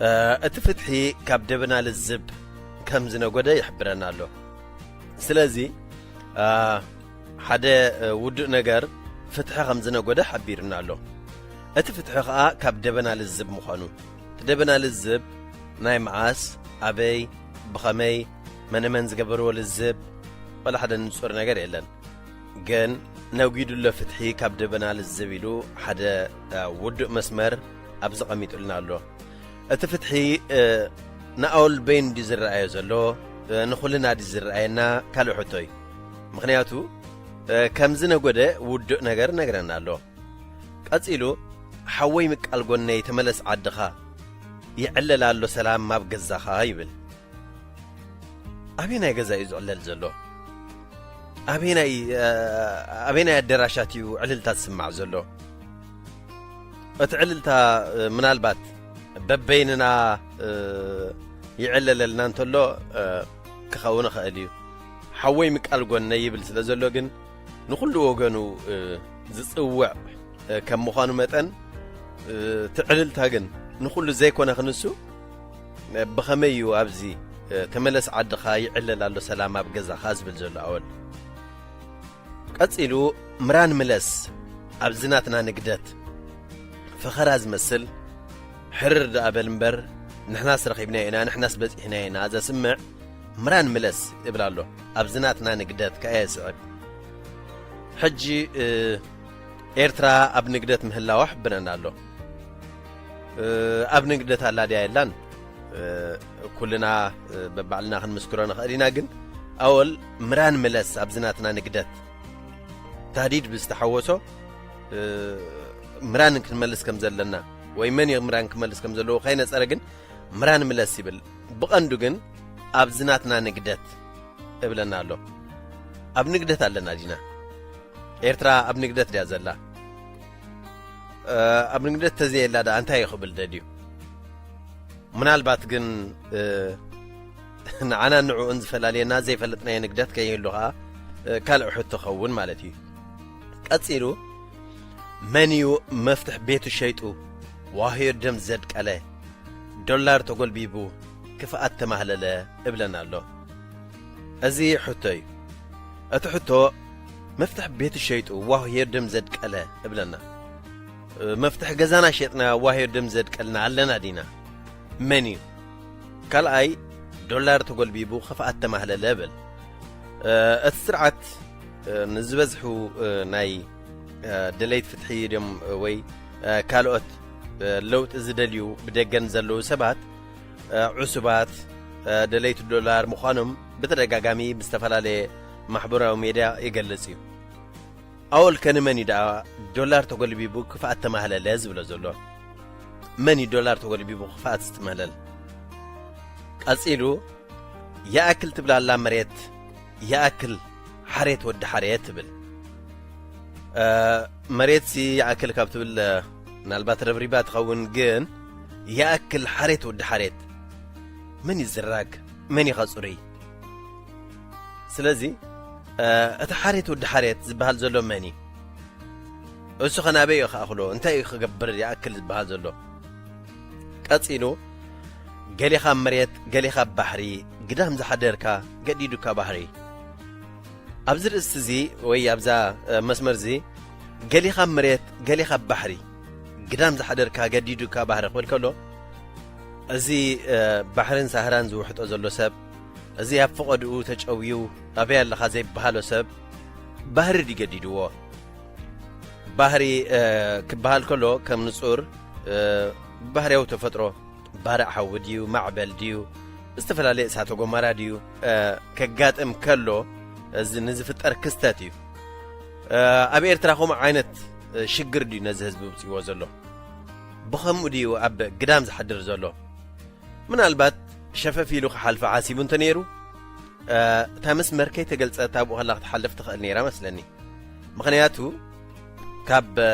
እ፣ እቲ ፍትሒ ካብ ደበና ልዝብ ከም ዝነጎደ ይሕብረና ኣሎ። ስለዚ፣ እ፣ ሓደ፣ እ፣ ውዱእ ነገር ፍትሒ ከም ዝነጎደ ሓቢሩና ኣሎ። እቲ ፍትሒ ኸኣ ካብ ደበና ልዝብ ምዃኑ፣ እቲ ደበና ልዝብ ናይ መዓስ፣ ኣበይ፣ ብኸመይ፣ መነመን ዝገበርዎ ልዝብ፣ ዋላ ሓደ ንጹር ነገር የለን። ግን ነጒዱሎ ፍትሒ ካብ ደበና ልዝብ ኢሉ ሓደ፣ እ፣ ውዱእ መስመር ኣብዚ ቀሚጡልና ኣሎ። እቲ ፍትሒ፣ እ፣ ንኣወል በይኑ ድዩ ዝረኣዮ ዘሎ፣ እ፣ ንኹልና ድዩ ዝረኣየና? ካልእ ሕቶ እዩ። ምኽንያቱ፣ እ፣ ከም ዝነጎደ ውዱእ ነገር ነግረና ኣሎ። ቀጺሉ፣ "ሓወይ ምቃል ጎነይ ተመለስ ዓድኻ፣ ይዕለል ኣሎ ሰላም ኣብ ገዛኻ" ይብል። ኣበየናይ ገዛ እዩ ዝዕለል ዘሎ? ኣበየናይ፣ እ፣ ኣበየናይ ኣደራሻት እዩ ዕልልታ ዝስማዕ ዘሎ? እቲ ዕልልታ፣ እ፣ ምናልባት በበይንና፣ እ፣ ይዕለለልና እንተሎ፣ እ፣ ክኸውን ይኽእል እዩ። "ሓወይ ምቃል ጎነይ" ይብል ስለ ዘሎ ግን ንኹሉ ወገኑ፣ እ፣ ዝጽውዕ፣ እ፣ ከም ምዃኑ መጠን፣ እ፣ እቲ ዕልልታ ግን ንኹሉ ዘይኮነ ክንሱ፣ እ፣ ብኸመይ እዩ ኣብዚ፣ እ፣ "ተመለስ ዓድኻ ይዕለል ኣሎ ሰላም ኣብ ገዛኻ" ዝብል ዘሎ ኣወል? ቀጺሉ፣ "ምራን ምለስ ኣብዚ ናትና ንግደት" ፈኸራ ዝመስል፣ "ሕርር ደኣ በል እምበር፣ ንሕናስ ረኺብናዮ ኢና፣ ንሕናስ በጺሕናዮ ኢና" ዘስምዕ "ምራን ምለስ" ይብል ኣሎ። ኣብዚ ናትና ንግደት ከኣ የስዕብ። ሕጂ፣ እ፣ ኤርትራ ኣብ ንግደት ምህላዋ ሕብነና ኣሎ። እ፣ ኣብ ንግደት ኣላ ድያ የላን? እ፣ ኩልና፣ እ፣ በባዕልና ክንምስክሮ ንኽእል ኢና፣ ግን ኣወል "ምራን ምለስ ኣብዚ ናትና ንግደት" ታህዲድ ብዝተሓወሶ፣ እ፣ ምራን ክንመልስ ከም ዘለና፣ ወይ መን እዩ ምራን ክመልስ ከም ዘለዎ ከይነጸረ፣ ግን "ምራን ምለስ" ይብል። ብቐንዱ ግን "ኣብዚ ናትና ንግደት" እብለና ኣሎ። ኣብ ንግደት ኣለና ዲና? ኤርትራ ኣብ ንግደት ድያ ዘላ? እ፣ ኣብ ንግደት ተዘየላ ደኣ እንታይ እዩ ክብል ደልዩ? ምናልባት ግን፣ እ፣ ንዓናን ንዕኡን ዝፈላልየና ዘይፈለጥናዮ ንግደት ከይህሉ ኸኣ፣ እ፣ ካልእ ሕቶ ኸውን ማለት እዩ። ቀጺሉ፣ "መን እዩ መፍትሕ ቤቱ ሸይጡ ዋህዮ ደም ዘድቀለ፣ ዶላር ተጎልቢቡ ክፍኣት ተማህለለ?" እብለና ኣሎ። እዚ ሕቶ እዩ። እቲ ሕቶ፣ "መፍትሕ ቤቱ ሸይጡ ዋህዮ ደም ዘድቀለ" እብለና። እ፣ መፍትሕ ገዛና ሸጥና ዋህዮ ደም ዘድቀልና ኣለና ዲና? መን እዩ? ካልኣይ፣ ዶላር ተጎልቢቡ ክፍኣት ተማህለለ እብል። እ፣ እቲ ስርዓት፣ እ፣ ንዝበዝሑ፣ እ፣ ናይ፣ እ፣ ደለይት ፍትሒ ድዮም ወይ፣ እ፣ ካልኦት፣ እ፣ ለውጢ ዝደልዩ ብደገን ዘለዉ ሰባት፣ እ፣ ዕሱባት፣ እ፣ ደለይቲ ዶላር ምዃኖም ብተደጋጋሚ ብዝተፈላለየ ማሕበራዊ ሜድያ ይገልጽ እዩ። ኣወል ከ ንመን እዩ ደኣ ዶላር ተጎልቢቡ ክፍኣት ተማህለለ ዝብሎ ዘሎ? መን እዩ ዶላር ተጎልቢቡ ክፍኣት ዝትመህለል? ቀጺሉ፣ "ይኣክል ትብላላ መሬት፣ ይኣክል ሓሬት ወዲ ሓሬት" ትብል። እ፣ መሬትሲ ይኣክል ካብ ትብል፣ እ፣ ምናልባት ረብሪባ ትኸውን፣ ግን ይኣክል ሓሬት ወዲ ሓሬት መን እዩ ዝራግ? መን እዩ ኸ ጽሩይ? ስለዚ፣ እ፣ እቲ ሓሬት ወዲ ሓሬት ዝበሃል ዘሎ መን እዩ? እሱ ኸ ናበይ እዩ ክኣኽሎ? እንታይ እዩ ክገብር ይኣክል ዝበሃል ዘሎ? ቀጺሉ፣ "ገሊኻ ኣብ መሬት፣ ገሊኻ ኣብ ባሕሪ፣ ግዳም ዝሓደርካ ገዲዱካ ባህሪ።" ኣብዚ ርእስቲ እዚ ወይ ኣብዛ፣ እ፣ መስመር እዚ፣ "ገሊኻ ኣብ መሬት፣ ገሊኻ ኣብ ባሕሪ፣ ግዳም ዝሓደርካ ገዲዱካ ባህሪ" ክብል ከሎ፣ እዚ፣ እ፣ ባሕርን ሳህራን ዝውሕጦ ዘሎ ሰብ፣ እዚ ኣብ ፈቐድኡ ተጨውዩ ኣበይ ኣለኻ ዘይበሃሎ ሰብ፣ ባህሪ ድዩ ገዲድዎ? ባህሪ፣ እ፣ ክበሃል ከሎ ከም ንጹር፣ እ፣ ባህርያዊ ተፈጥሮ፣ ባርዕ ሓዊ ድዩ፣ ማዕበል ድዩ፣ ዝተፈላለየ እሳተ ጎመራ ድዩ፣ እ፣ ከጋጥም ከሎ፣ እዚ ንዝፍጠር ክስተት እዩ። እ፣ ኣብ ኤርትራ ከምኡ ዓይነት፣ እ፣ ሽግር ድዩ ነዚ ህዝቢ ውጽእዎ ዘሎ? ብኸምኡ ድዩ ኣብ ግዳም ዝሓድር ዘሎ? ምናልባት ሸፈፍ ኢሉ ክሓልፋ ሓሲቡ እንተ ነይሩ፣ እ፣ እታ መስመር ከይተገልጸት ኣብኡ ከላ ክትሓልፍ ትኽእል ነይራ መስለኒ። ምኽንያቱ፣ ካብ፣ እ፣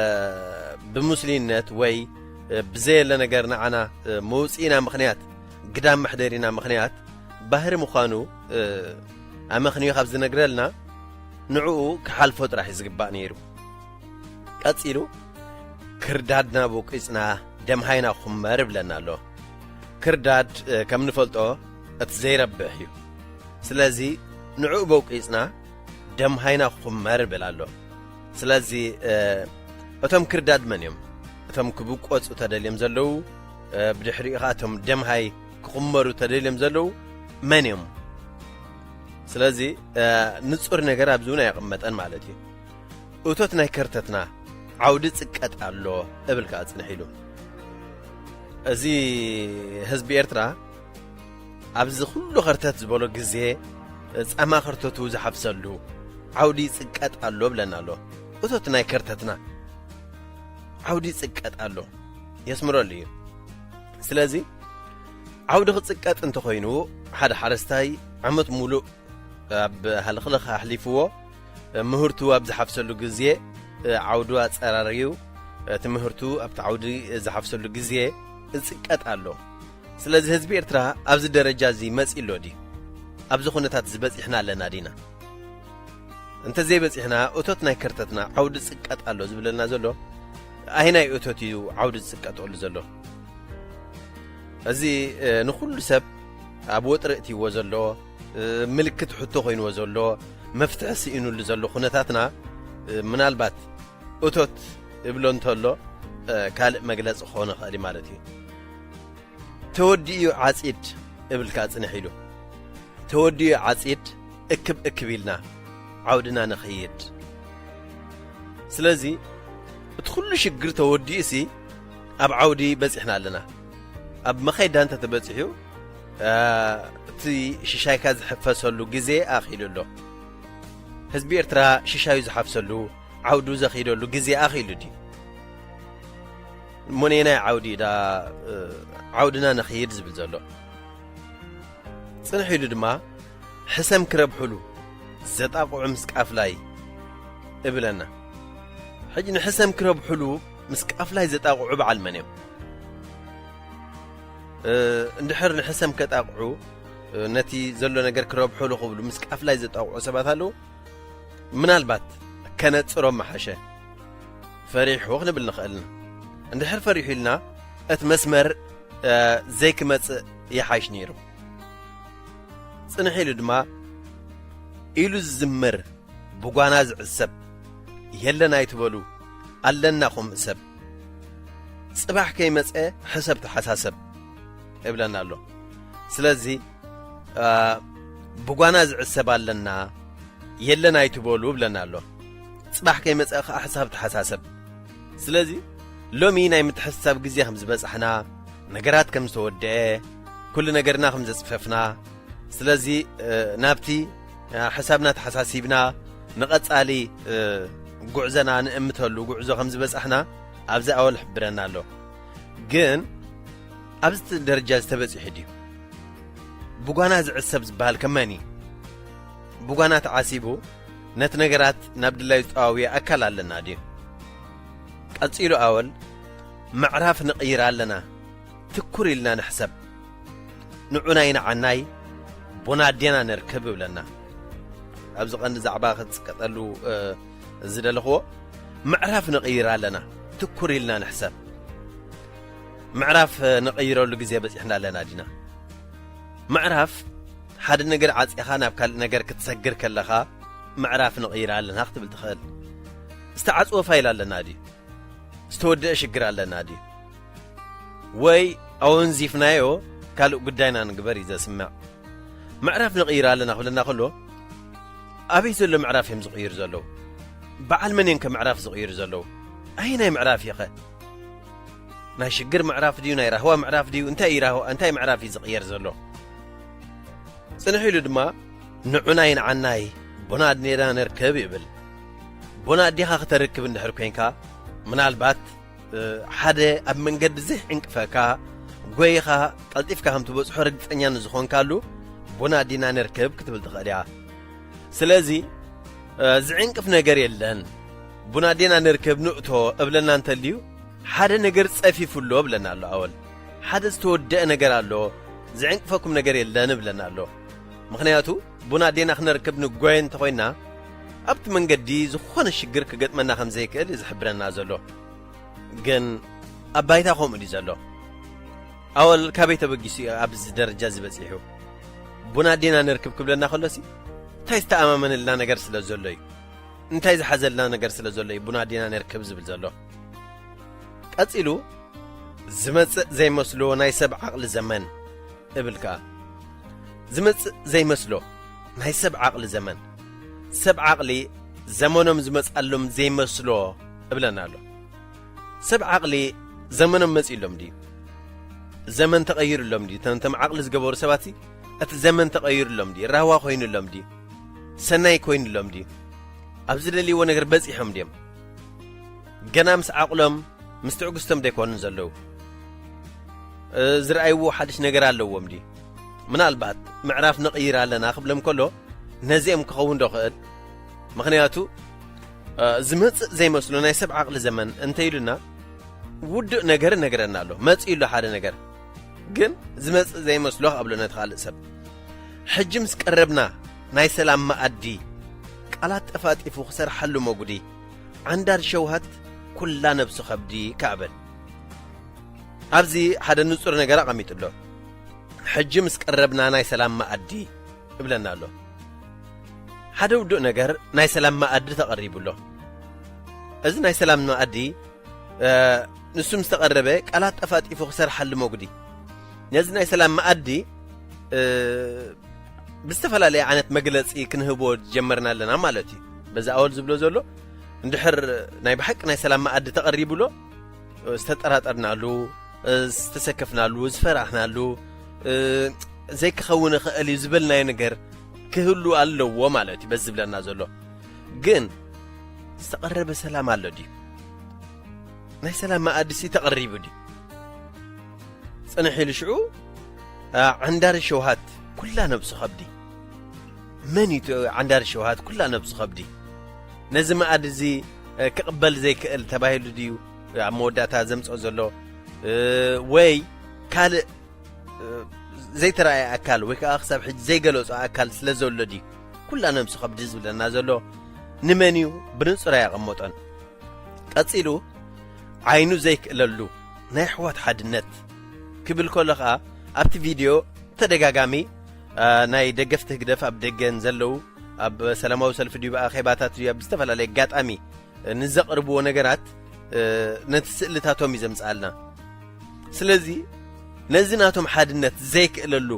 ብሙስሊነት ወይ ብዘየለ ነገር ንዓና መውፅኢና ምኽንያት፣ ግዳም መሕደሪና ምኽንያት ባህሪ ምዃኑ ኣመኽንዮ ካብ ዝነግረልና፣ ንዕኡ ክሓልፎ ጥራሕ እዩ ዝግባእ ነይሩ። ቀጺሉ፣ ክርዳድና ቦቂጽና ደምሃይና ኩመር ይብለና ኣሎ። ክርዳድ ከም ንፈልጦ እቲ ዘይረብሕ እዩ። ስለዚ ንዕኡ ቦቂጽና ደምሃይና ኩመር ይብል ኣሎ። ስለዚ እቶም ክርዳድ መን እዮም? እቶም ክብቆጹ ተደልዮም ዘለዉ፣ ብድሕሪኡ ኸዓ እቶም ደምሃይ ክኹመሩ ተደልዮም ዘለዉ መን እዮም? ስለዚ ንጹር ነገር ኣብዚ እውን ኣየቐመጠን ማለት እዩ። እቶት ናይ ከርተትና ዓውዲ ጽቀጥ ኣሎ እብል ከኣ ጽንሕ ኢሉ። እዚ ህዝቢ ኤርትራ ኣብዚ ኩሉ ከርተት ዝበሎ ግዜ ጻማ ከርተቱ ዝሓፍሰሉ ዓውዲ ጽቀጥ ኣሎ ብለና ኣሎ። እቶት ናይ ከርተትና ዓውዲ ጽቀጥ ኣሎ የስምረሉ እዩ። ስለዚ ዓውዲ ክጽቀጥ እንተኾይኑ ሓደ ሓረስታይ ዓመት ሙሉእ ኣብ ሃልኽልኽ ኣሕሊፍዎ ምህርቱ ኣብ ዝሓፍሰሉ ግዜ ዓውዱ ኣጸራርዩ እቲ ምህርቱ ኣብቲ ዓውዲ ዝሓፍሰሉ ግዜ እጽቀጥ ኣሎ። ስለዚ ህዝቢ ኤርትራ ኣብዚ ደረጃ እዚ መጺ ኣሎ ድዩ? ኣብዚ ኩነታት እዚ በጺሕና ኣለና ዲና? እንተ ዘይበጺሕና እቶት ናይ ከርተትና ዓውዲ ጽቀጥ ኣሎ ዝብለልና ዘሎ ኣይናይ እቶት እዩ ዓውዲ ዝጽቀጠሉ ዘሎ? እዚ ንኹሉ ሰብ ኣብ ወጥሪ እትይዎ ዘሎ ምልክት ሕቶ ኮይንዎ ዘሎ መፍትሒ ስኢኑሉ ዘሎ ኩነታትና ምናልባት እቶት እብሎ እንተሎ ካልእ መግለጺ ክኾን ይኽእል ማለት እዩ። ተወዲኡ ዓጺድ እብል ከኣ ጽንሕ ኢሉ። ተወዲኡ ዓጺድ እክብ እክብ ኢልና ዓውድና ንኽይድ። ስለዚ እቲ ኩሉ ሽግር ተወዲኡ ሲ ኣብ ዓውዲ በጺሕና ኣለና። ኣብ መኸይዳ እንተ ተበጺሑ እቲ ሽሻይካ ዝሕፈሰሉ ግዜ ኣኺሉ ኣሎ። ህዝቢ ኤርትራ ሽሻዩ ዝሓፍሰሉ ዓውዱ ዘኺደሉ ግዜ ኣኺሉ ድዩ? ሞኔናይ ዓውዲ ዳ ዓውድና ንኽይድ ዝብል ዘሎ? ጽንሕ ኢሉ ድማ ሕሰም ክረብሕሉ ዘጣቕዑ ምስ ቃፍላይ እብለና። ሕጂ ንሕሰም ክረብሕሉ ምስ ቃፍላይ ዘጣቕዑ በዓል መን እዮም? እንድሕር ንሕሰም ከጣቕዑ ነቲ ዘሎ ነገር ክረብሕሉ ክብሉ ምስ ቃፍላይ ዘጣቕዑ ሰባት ኣለዉ። ምናልባት ከነጽሮም መሓሸ። ፈሪሑ ክንብል ንኽእልና። እንድሕር ፈሪሑ ኢልና እቲ መስመር ዘይክመጽእ ይሓይሽ ነይሩ። ጽንሕ ኢሉ ድማ ኢሉ ዝዝምር ብጓና ዝዕሰብ የለን ኣይትበሉ ኣለና ኹምእ ሰብ ጽባሕ ከይመጸ ሕሰብ ተሓሳሰብ እብለና ኣሎ። ስለዚ ብጓና ዝዕሰብ ኣለና የለን ኣይትበሉ እብለና ኣሎ። ጽባሕ ከይመጸ ኸዓ ሕሳብ ተሓሳሰብ። ስለዚ ሎሚ ናይ ምትሕስሳብ ግዜ ከም ዝበጻሕና፣ ነገራት ከም ዝተወደአ፣ ኩሉ ነገርና ከም ዘጽፈፍና፣ ስለዚ ናብቲ ሕሳብና ተሓሳሲብና ንቐጻሊ ጉዕዘና ንእምተሉ ጉዕዞ ከም ዝበጻሕና ኣብዚ ኣወል ሕብረና ኣሎ። ግን ኣብዚ ደረጃ ዝተበጺሑ ድዩ? ብጓና ዝዕሰብ ዝበሃል ከመን እዩ? ብጓና ተዓሲቡ ነቲ ነገራት ናብ ድላዩ ዝጠዋውየ ኣካል ኣለና ድዩ? ቀጺሉ ኣወል ምዕራፍ ንቕይር ኣለና፣ ትኩር ኢልና ንሕሰብ። ንዑናይ ንዓናይ ቡና ኣዴና ነርክብ እብለና። ኣብዚ ቀንዲ ዛዕባ ክትጽቀጠሉ ዝደለኽዎ ምዕራፍ ንቕይር ኣለና፣ ትኩር ኢልና ንሕሰብ። ምዕራፍ ንቐይረሉ ግዜ በጺሕና ኣለና ዲና? ምዕራፍ ሓደ ነገር ዓጺኻ ናብ ካልእ ነገር ክትሰግር ከለኻ ምዕራፍ ንቕይር ኣለና ክትብል ትኽእል። ዝተዓጽወ ፋይል ኣለና ድዩ? ዝተወደአ ሽግር ኣለና ድዩ? ወይ ኣወንዚፍናዮ ካልእ ጉዳይና ንግበር እዩ ዘስምዕ። ምዕራፍ ንቕይር ኣለና ክብለና ከሎ ኣበይ ዘሎ ምዕራፍ እዮም ዝቕይሩ ዘለዉ? በዓል መን እዮም ከ ምዕራፍ ዝቕይሩ ዘለዉ? ኣየናይ ምዕራፍ እዩ ኸ? ናይ ሽግር ምዕራፍ ድዩ? ናይ ራህዋ ምዕራፍ ድዩ? እንታይ እዩ ራህዋ? እንታይ ምዕራፍ እዩ ዝቕየር ዘሎ? ጽንሕ ኢሉ ድማ ንዑናይ ንዓናይ ቡና ኣድኔና ነርክብ ይብል። ቡና ኣዴኻ ክተርክብ እንድሕር ኮይንካ ምናልባት ሓደ ኣብ መንገዲ ዘይዕንቅፈካ ጎይኻ ቀልጢፍካ ከም ትበጽሖ ርግጸኛ ንዝኾንካሉ ቡና ኣዴና ነርክብ ክትብል ትኽእል እያ። ስለዚ ዝዕንቅፍ ነገር የለን። ቡና ኣዴና ነርክብ ንእቶ እብለና እንተልዩ ሓደ ነገር ጸፊፉ ኣሎ ብለና ኣሎ ኣወል። ሓደ ዝተወደአ ነገር ኣሎ፣ ዝዕንቅፈኩም ነገር የለን ብለና ኣሎ። ምኽንያቱ ቡን ኣዴና ክነርክብ ንጓየ እንተኾይና፣ ኣብቲ መንገዲ ዝኾነ ሽግር ክገጥመና ከም ዘይክእል እዩ ዝሕብረና ዘሎ። ግን ኣብ ባይታ ከምኡ ድዩ ዘሎ? ኣወል ካበይ ተበጊሱ እዩ ኣብዚ ደረጃ እዚ በጺሑ? ቡን ኣዴና ነርክብ ክብለና ከሎሲ እንታይ ዝተኣማመነልና ነገር ስለ ዘሎ እዩ? እንታይ ዝሓዘልና ነገር ስለ ዘሎ እዩ ቡን ኣዴና ነርክብ ዝብል ዘሎ? ቀጺሉ ዝመጽእ ዘይመስሎ ናይ ሰብ ዓቕሊ ዘመን እብል ከኣ። ዝመጽእ ዘይመስሎ ናይ ሰብ ዓቕሊ ዘመን። ሰብ ዓቕሊ ዘመኖም ዝመጽኣሎም ዘይመስሎ እብለና ኣሎ። ሰብ ዓቕሊ ዘመኖም መጺእሎም ድዩ? ዘመን ተቐይሩሎም ድዩ? እቶም፣ እቶም ዓቕሊ ዝገበሩ ሰባትሲ እቲ ዘመን ተቐይሩሎም ድዩ? ራህዋ ኮይኑሎም ድዩ? ሰናይ ኮይኑሎም ድዩ? ኣብ ዝደልይዎ ነገር በጺሖም ድዮም? ገና ምስ ዓቕሎም፣ ምስ ትዕግስቶም ደይኮኑን ዘለዉ። እ፣ ዝረኣይዎ ሓድሽ ነገር ኣለዎም ድዩ? ምናልባት ምዕራፍ ነቕይር ኣለና ክብሎም ከሎ ነዚኦም ክኸውን ዶ ክእል? ምኽንያቱ፣ እ፣ ዝመጽእ ዘይመስሎ ናይ ሰብ ዓቕሊ ዘመን እንተ ኢሉና ውዱእ ነገር እነግረና ኣሎ። መጺኡ ኣሎ ሓደ ነገር። ግን ዝመጽእ ዘይመስሎ ካብ ኣሎ ነቲ ካልእ ሰብ። ሕጂ ምስ ቀረብና ናይ ሰላም መኣዲ ቃላት ጠፋጢፉ ክሰርሓሉ መጉዲ። ዓንዳር ሸውሃት ኩላ ነብሱ ከብዲ ከዕበል። ኣብዚ ሓደ ንጹር ነገር ኣቐሚጡ ኣሎ። ሕጂ ምስ ቀረብና ናይ ሰላም መኣዲ እብለና ኣሎ። ሓደ ውዱእ ነገር ናይ ሰላም መኣዲ ተቐሪቡ ኣሎ። እዚ ናይ ሰላም መኣዲ፣ እ፣ ንሱ ምስ ተቐረበ ቃላት ጠፋጢፉ ክሰርሓሉ መጉዲ። ነዚ ናይ ሰላም መኣዲ፣ እ፣ ብዝተፈላለየ ዓይነት መግለጺ ክንህቦ ጀመርና ኣለና ማለት እዩ። በዚ ኣወል ዝብሎ ዘሎ፣ እንድሕር ናይ ብሓቂ ናይ ሰላም መኣዲ ተቐሪቡ ኣሎ፣ ዝተጠራጠርናሉ፣ ዝተሰከፍናሉ፣ ዝፈራሕናሉ፣ ዘይክኸውን ይኽእል እዩ ዝበልናዮ ነገር ክህሉ ኣለዎ ማለት እዩ። በዚ ዝብለና ዘሎ ግን ዝተቐረበ ሰላም ኣሎ ድዩ? ናይ ሰላም መኣድሲ ተቐሪቡ ድዩ? ጽንሕ ኢሉ ሽዑ፣ ኣ፣ ዓንዳሪ ሸውሃት ኩላ ነብሱ ከብዲ። መን እዩ እቲ ዓንዳሪ ሸውሃት ኩላ ነብሱ ከብዲ? ነዚ መኣዲ እዚ፣ እ፣ ክቕበል ዘይክእል ተባሂሉ ድዩ ኣብ መወዳእታ ዘምጽኦ ዘሎ? እ፣ ወይ ካልእ፣ እ፣ ዘይተራእየ ኣካል ወይ ከኣ ክሳብ ሕጂ ዘይገለጾ ኣካል ስለ ዘሎ ድዩ ኩላ ነብሱ ከብዲ ዝብለና ዘሎ? ንመን እዩ ብንጹር ኣየቐመጦን። ቀጺሉ ዓይኑ ዘይክእለሉ ናይ ኣሕዋት ሓድነት ክብል ከሎ ኸኣ ኣብቲ ቪድዮ ተደጋጋሚ፣ ኣ፣ ናይ ደገፍቲ ህግደፍ ኣብ ደገን ዘለዉ ኣብ ሰላማዊ ሰልፊ ድዩ ብኣኼባታት ድዩ ኣብ ዝተፈላለየ ኣጋጣሚ ንዘቕርብዎ ነገራት፣ እ፣ ነቲ ስእልታቶም እዩ ዘምጽኣልና። ስለዚ ነዚ ናቶም ሓድነት ዘይክእለሉ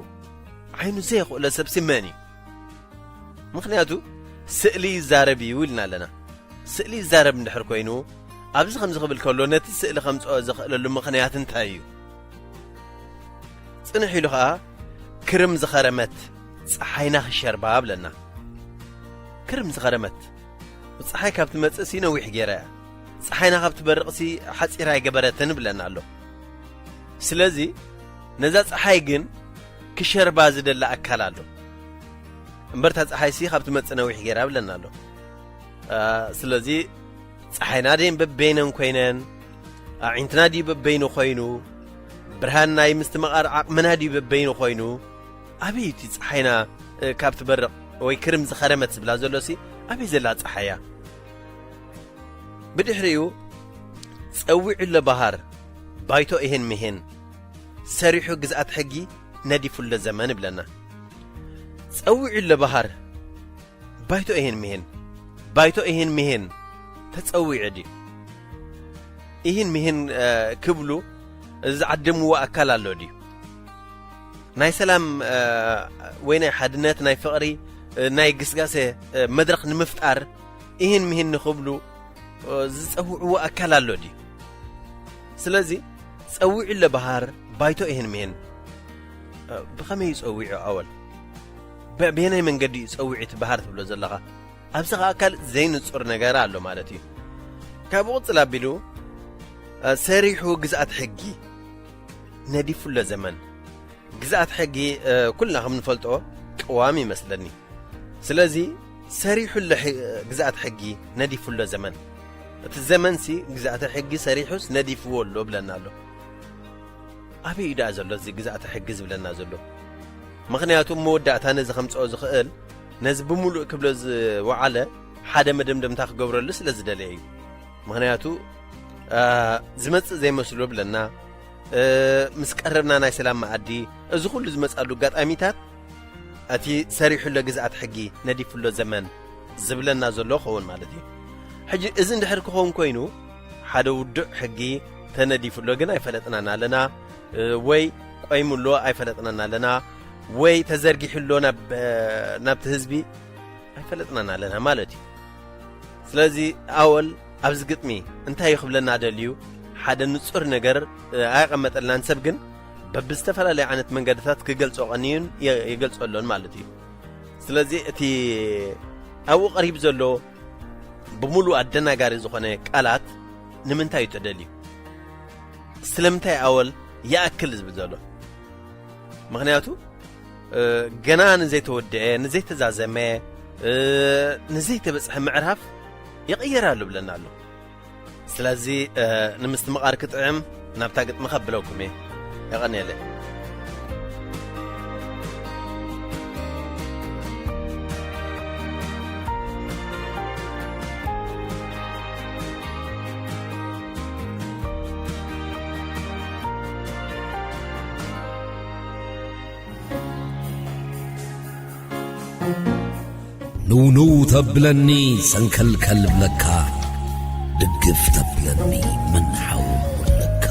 ዓይኑ ዘየኽእሎ ሰብ ሲ መን እዩ? ምኽንያቱ ስእሊ ይዛረብ እዩ ኢልና ኣለና። ስእሊ ይዛረብ እንድሕር ኮይኑ፣ ኣብዚ ከምዚ ክብል ከሎ ነቲ ስእሊ ከምጽኦ ዘኽእለሉ ምኽንያት እንታይ እዩ? ጽንሕ ኢሉ ኸኣ ክርም ዝኸረመት ጸሓይና ክሸርባ ብለና። ክርም ዝኸረመት ጸሓይ ካብ ትመጽእሲ ነዊሕ ገይራ እያ። ጸሓይና ካብ ትበርቕሲ ሓጺር ኣይገበረትን ብለና ኣሎ። ስለዚ ነዛ ጸሓይ ግን ክሸርባ ዝደሊ ኣካል ኣሎ። እምበርታ ጸሓይሲ ካብ ትመጽእ ነዊሕ ገይራ ብለና ኣሎ። ኣ፣ ስለዚ ጸሓይና ድየን በበይነን ኮይነን፣ ኣዒንትና ድዩ በበይኑ ኮይኑ፣ ብርሃን ናይ ምስትምቓር ዓቕምና ድዩ በበይኑ ኮይኑ፣ ኣበይ እቲ ጸሓይና፣ እ፣ ካብ ትበርቕ ወይ ክርም ዝኸረመት ዝብላ ዘሎሲ ኣበይ ዘላ ጸሓያ? ብድሕሪኡ ጸዊዑ ኣሎ በሃር፣ ባይቶ ኢህን ምሂን፣ ሰሪሑ ግዝኣት ሕጊ ነዲፉ ኣሎ ዘመን ይብለና። ጸዊዑ ኣሎ በሃር፣ ባይቶ ኢህን ምሂን፣ ባይቶ ኢህን ምሂን ተጸዊዑ ድዩ? ኢህን ምሂን፣ እ፣ ክብሉ ዝዓደምዎ ኣካል ኣሎ ድዩ? ናይ ሰላም፣ እ፣ ወይ ናይ ሓድነት፣ ናይ ፍቕሪ፣ እ፣ ናይ ግስጋሴ፣ እ፣ መድረኽ ንምፍጣር ኢህን ምሂን ንኽብሉ፣ እ፣ ዝጸውዕዎ ኣካል ኣሎ ድዩ? ስለዚ ጸዊዑ ኣሎ በሃር ባይቶ ኢህን ምሂን። እ፣ ብኸመይ እዩ ጸዊዑ ኣወል? ብ-፣ በየናይ መንገዲ እዩ ጸዊዑ እቲ በሃር ትብሎ ዘለኻ? ኣብዚ ኸኣ ካልእ ዘይንጹር ነገር ኣሎ ማለት እዩ። ካብኡ ቅጽል ኣቢሉ፣ እ፣ ሰሪሑ ግዝኣት ሕጊ ነዲፉ ኣሎ ዘመን። ግዝኣት ሕጊ፣ እ፣ ኩልና ከም ንፈልጦ ቅዋም ይመስለኒ። ስለዚ ሰሪሑ ኣሎ ሕ-፣ ግዝኣት ሕጊ ነዲፉ ኣሎ ዘመን። እቲ ዘመንሲ ግዛእተ ሕጊ ሰሪሑስ ነዲፍዎ ኣሎ ብለና ኣሎ። ኣበይ እዩ ደኣ ዘሎ እዚ ግዛእተ ሕጊ ዝብለና ዘሎ? ምኽንያቱ መወዳእታ ነዚ ከምጽኦ ዝኽእል ነዚ ብምሉእ ክብሎ ዝወዓለ ሓደ መደምደምታ ክገብረሉ ስለ ዝደለየ እዩ። ምኽንያቱ፣ አ፣ ዝመጽእ ዘይመስሎ ብለና፣ እ፣ ምስ ቀረብና ናይ ሰላም መኣዲ፣ እዚ ኩሉ ዝመጻሉ ኣጋጣሚታት፣ እቲ ሰሪሑሎ ግዝኣት ሕጊ ነዲፉሎ ዘመን ዝብለና ዘሎ ክኸውን ማለት እዩ። ሕጂ እዚ እንድሕር ክኸውን ኮይኑ፣ ሓደ ውዱእ ሕጊ ተነዲፉሎ ግን ኣይፈለጥናን ኣለና፣ እ፣ ወይ ቆይሙሎ ኣይፈለጥናን ኣለና፣ ወይ ተዘርጊሑሎ ናብ፣ እ፣ ናብቲ ህዝቢ ኣይፈለጥናን ኣለና ማለት እዩ። ስለዚ ኣወል ኣብዚ ግጥሚ እንታይ እዩ ክብለና ደልዩ? ሓደ ንጹር ነገር፣ እ፣ ኣየቐመጠልናን። ሰብ ግን በብዝተፈላለየ ዓይነት መንገድታት ክገልጾ ቀንዩን የ-፣ ይገልጾ ኣሎን ማለት እዩ። ስለዚ እቲ ኣብኡ ቀሪቡ ዘሎ ብምሉእ ኣደናጋሪ ዝኾነ ቃላት ንምንታይ እዩ ተደልዩ? ስለምንታይ ኣወል ይኣክል ዝብል ዘሎ? ምኽንያቱ፣ እ፣ ገና ንዘይተወድአ፣ ንዘይተዛዘመ፣ እ፣ ንዘይተበጽሐ ምዕራፍ ይቕየር ኣሎ ብለና ኣሎ። ስለዚ፣ እ፣ ንምስትምቓር ክጥዕም ናብታ ግጥሚ ከብለኩም እየ። የቐንየለይ። ንውንው ተብለኒ ሰንከልከል ብለካ፣ ድግፍ ተብለኒ መን ሓው ወለካ።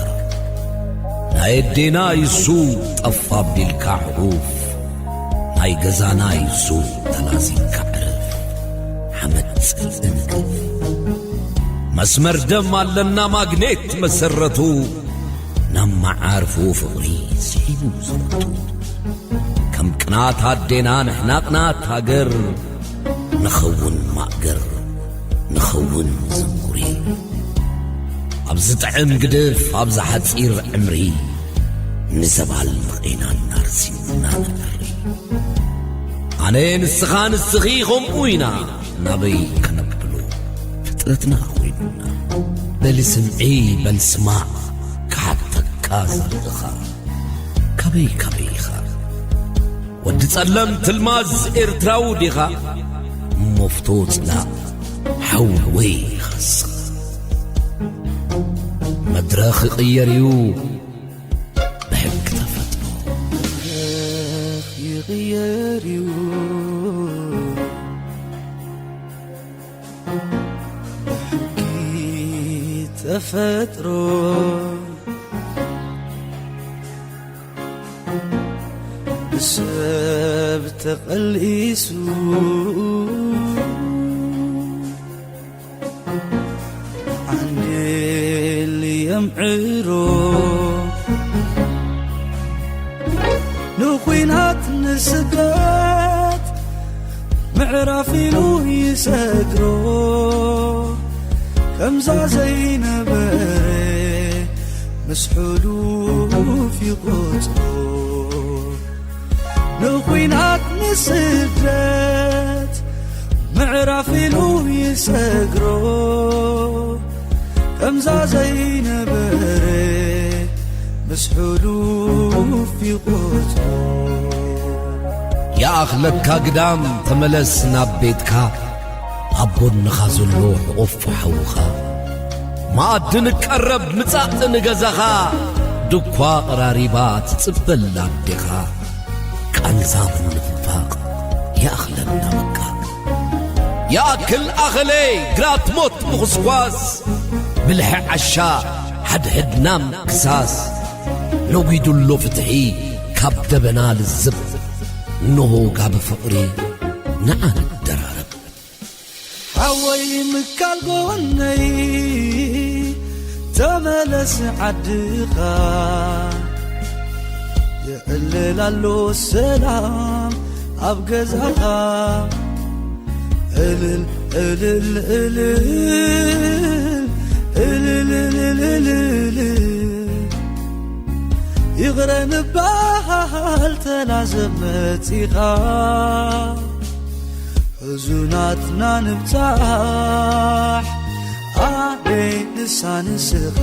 ናይ ኣዴና ይሱ ጠፋ ቢልካ ሕጉፍ፣ ናይ ገዛና ይሱ ተላዚምካ ዕረፍ፣ ሓመድ ጽልኢ ንግፍ። መስመር ደም ኣለና ማግኔት መሰረቱ፣ ናብ መዓርፉ ፍቕሪ ስሒቡ ዝረቱ። ከም ቅናት ኣዴና ንሕና ቅናት ሃገር፣ ንኸውን ማእገር፣ ንኸውን ዘንጉሪ። ኣብ ዝጥዕም ግድፍ፣ ኣብ ዝሓጺር ዕምሪ፣ ንዘባል መቐይና እናርሲና ነፍሪ። ኣነ ንስኻ ንስኺ ከምኡ ኢና፣ ናበይ ከነብሎ ፍጥረትና ኮይኑና። በል ስምዒ፣ በል ስማዕ፣ ክሓተካ ዘለኻ፣ ካበይ ካበይ ኢኻ? ወዲ ጸለም ትልማዝ ኤርትራዊ ዲኻ? እሞ ፍቶ ጽላእ ሓወይ ኢኻስ። መድረኽ ይቕየር እዩ ብሕጊ ተፈጥሮ። መድረኽ ይቕየር እዩ ብሕጊ ተፈጥሮ። ብሰብ ተቐሊሱ ዓንዴል የምዕሮ። ንኹናት ንስደት ምዕራፍ ኢሉ ይሰግሮ። ከምዛ ዘይነበረ ምስ ሕሉፍ ይቖጽሮ። ንኹናት ንስደት ምዕራፍ ኢሉ ይሰግሮ። ከምዛ ዘይነበረ ምስ ሕሉፍ ይቖጽሮ። ይኣኽለካ ግዳም ተመለስ ናብ ቤትካ፣ ኣብ ጎንኻ ዘሎ ሕቑፍ ሓውኻ። መኣዲ ንቀረብ ምጻእ ንገዛኻ፣ ድኳ ቀራሪባ ትጽበላ ኣዴኻ። ቃንዛ ምንፍፋቕ ይኣኽለና በቃ። ይኣክል ኣኸለ ግራት ሞት ምኹስኳስ፣ ብልሒ ዓሻ ሓድሕድና ምክሳስ። ነጒዱ ኣሎ ፍትሒ ካብ ደበና ልዝብ፣ እንሆ ጋቢ ፍቕሪ ንዓ ንደራረብ። ሓወይ ምካል ጎነይ ተመለስ ዓድኻ፣ የዕልል ኣሎ ሰላም ኣብ ገዛኻ። እልል እልል እልል እልል እልል እልል ይቕረ ንበሃል ተናዘብ መጺኻ። ሕዙናትና ንብጻሕ ኣ ንሳ ንስኻ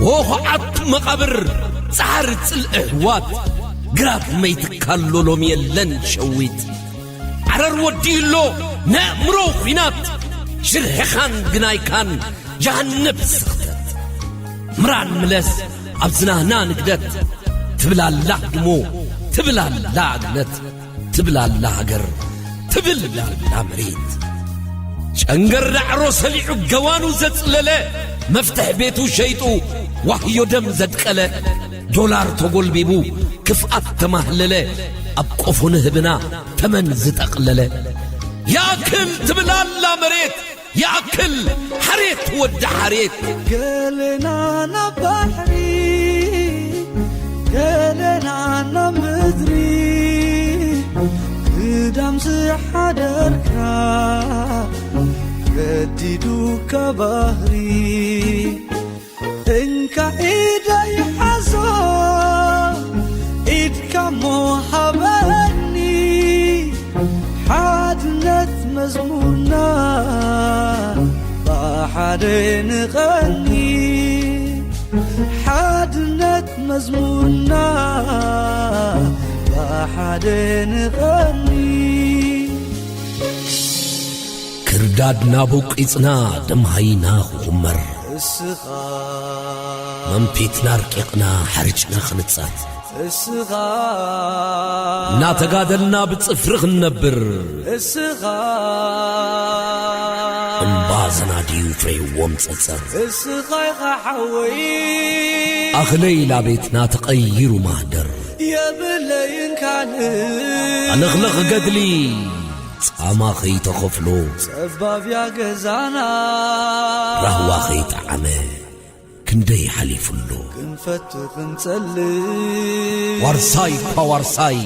ወኹዓት መቓብር ጻዕሪ ጽልኢ ኣሕዋት ግራት መይትካሎ ሎሚ የለን ሸዊት ዓረር ወዲኡሎ ነእምሮ ኲናት ሽርሕኻን ግናይካን ጀሃነብ ስኽተት ምራን ምለስ ኣብ ዝናህና ንግደት ትብላላ ህድሞ ትብላላ ኣግነት ትብላላ ሃገር ትብላላ መሬት ጨንገር ዳዕሮ ሰሊዑ ገዋኑ ዘጽለለ መፍትሕ ቤቱ ሸይጡ ዋህዮ ደም ዘድቀለ ዶላር ተጎልቢቡ ክፍኣት ተማህለለ ኣብ ቆፎ ንህብና ተመን ዝጠቕለለ ይኣክል ትብላላ መሬት ይኣክል ሓሬት ወዲ ሓሬት ገለና ናብ ባሕሪ ገለና ናብ ምድሪ ክዳም ዝሓደርካ ገዲዱካ ባህሪ እንካ ኢደይ ሓዞ ኢድካ እሞ ሃበኒ ሓድነት መዝሙርና ብሓደ ንቐኒ ሓድነት መዝሙርና ብሓደ ንቐኒ ክርዳድና ቦቂጽና ደምሃይና ክኹመር እስኻ መንፊትና ኣርቂቕና ሓርጭና ክንጻት እስኻ እናተጋደልና ብጽፍሪ ክንነብር እስኻ እምባ ዘናድዩ ፍሬዎም ጸጸር እስኻ ኢኻ ሓወይ ኣኽለይ ላቤትና ተቐይሩ ማህደር የብለይን ካልእ ኣለኽለኽ ገድሊ ጻማ ኸይተኸፍሎ ጸባብያ ገዛና ራህዋ ኸይጠዓመ ክንደይ ሓሊፉ ኣሎ ክንፈቱ ክንጸልእ ዋርሳይ እኳ ዋርሳይ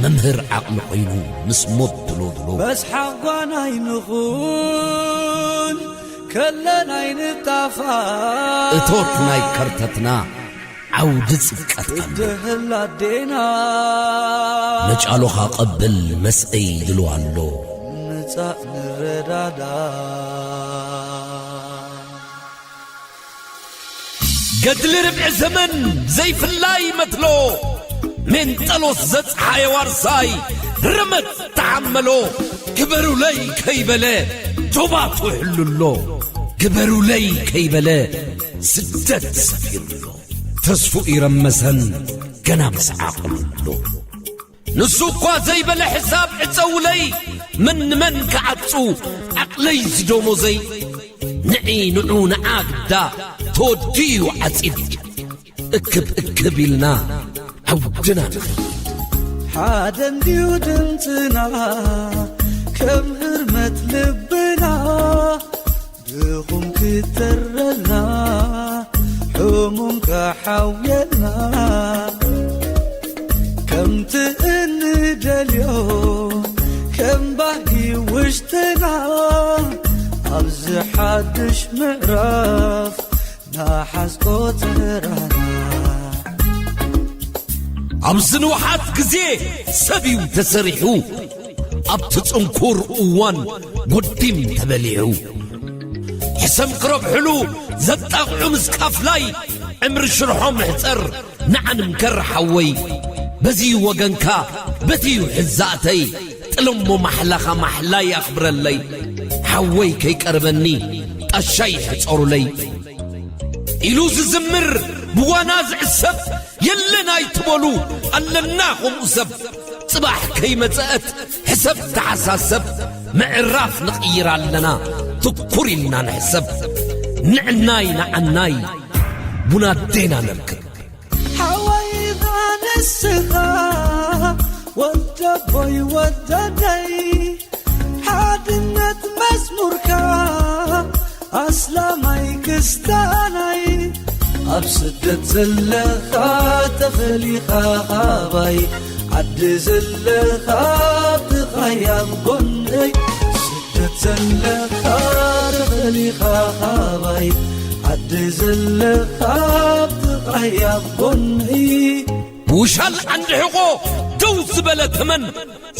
መምህር ዓቕሊ ኾይኑ ምስ ሞት ድሎ ድሎ መስሓቕ ጓናይ ንኹን ከለናይ ንጣፋ እቶት ናይ ከርተትና ዓውዲ ጽብቀት ኣሎ ደህል ኣዴና መጫሎኻ ቀብል መስአይ ድልዋ ኣሎ ምጻእ ንረዳዳ ገድሊ ርብዒ ዘመን ዘይፍላይ መትሎ ሜንጠሎስ ዘጽሓየ ዋርሳይ ረመት ተሓመሎ ግበሩለይ ከይበለ ዶባቱ ይሕሉ ኣሎ ግበሩለይ ከይበለ ስደት ሰፊሩ ኣሎ ተስፉ ኢረመሰን ገና ምስ ዓቕሉ ኣሎ ንሱ እኳ ዘይበለ ሕሳብ ዕጸውለይ መን ንመን ክዓጹ ዓቕለይ ዝደሞዘይ ንዒ ንዑ ንዓ ግዳ ተወዲኡ ዓጺድ እክብ እክብ ኢልና ዓውድና ንኸይድ ሓደ እንድዩ ድምፅና ከም ህርመት ልብና ድኹም ክተረና ሕሙም ከሓውየና ከምቲ እንደልዮ ከም ባህጊ ውሽጥና ኣብዚ ሓድሽ ምዕራፍ ናሓዝቆ ተራና ኣብዚ ንውሓት ግዜ ሰብ እዩ ተሰሪሑ ኣብቲ ጽንኩር እዋን ጎዲም ተበሊዑ ሕሰም ክረብሕሉ ዘጣቕዑ ምስ ካፍላይ ዕምሪ ሽርሖም ምሕጸር ንዓን ምከር ሓወይ በዚ ወገንካ በቲ እዩ ሕዛእተይ ጥለሞ ማሕላኻ ማሕላይ ኣኽብረለይ ሓወይ ከይቀርበኒ ጣሻይ ሕጸሩለይ ኢሉ ዝዝምር ብዋና ዝዕሰብ የለን ኣይትበሉ ኣለና ከምኡ ሰብ ጽባሕ ከይመጸአት ሕሰብ ተሓሳሰብ ምዕራፍ ንቕይር ኣለና ትኩር ኢልና ንሕሰብ ንዕናይ ንዓናይ ቡና ኣዴና ነርክብ ሓወይኻ ንስኻ ወደቦይ ወደደይ ሓድነት መዝሙርካ ኣስላማይ ክስታናይ ኣብ ስደት ዘለኻ ተፈሊኻ ካባይ ዓዲ ዘለኻ ብኻያም ጎነይ ስደት ዘለኻ ተፈሊኻ ካባይ ዓዲ ዘለኻ ብኻያም ጎነይ ውሻል ዓንዲ ሕቖ ደው ዝበለ ተመን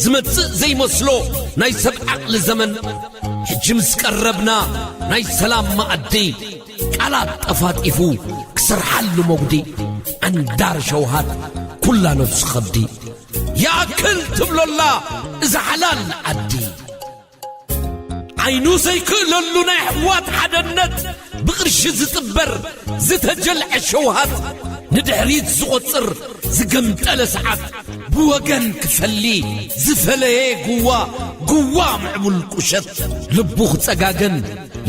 ዝመጽእ ዘይመስሎ ናይ ሰብ ዓቕሊ ዘመን፣ ሕጂ ምስ ቀረብና ናይ ሰላም መኣዲ፣ ቃላት ጠፋጢፉ ክሰርሓሉ መጉዲ፣ ዓንዳር ሸውሃት ኩላ ነብሱ ከብዲ። ይኣክል ትብሎላ እዛ ሓላል ዓዲ። ዓይኑ ዘይክእለሉ ናይ ኣሕዋት ሓደነት፣ ብቕርሺ ዝጥበር ዝተጀልዐ ሸውሃት፣ ንድሕሪት ዝቖጽር ዝገምጠለ ሰዓት፣ ብወገን ክፈሊ ዝፈለየ ጉዋ፣ ጉዋ ምዕቡል ቁሸት፣ ልቡ ክጸጋገን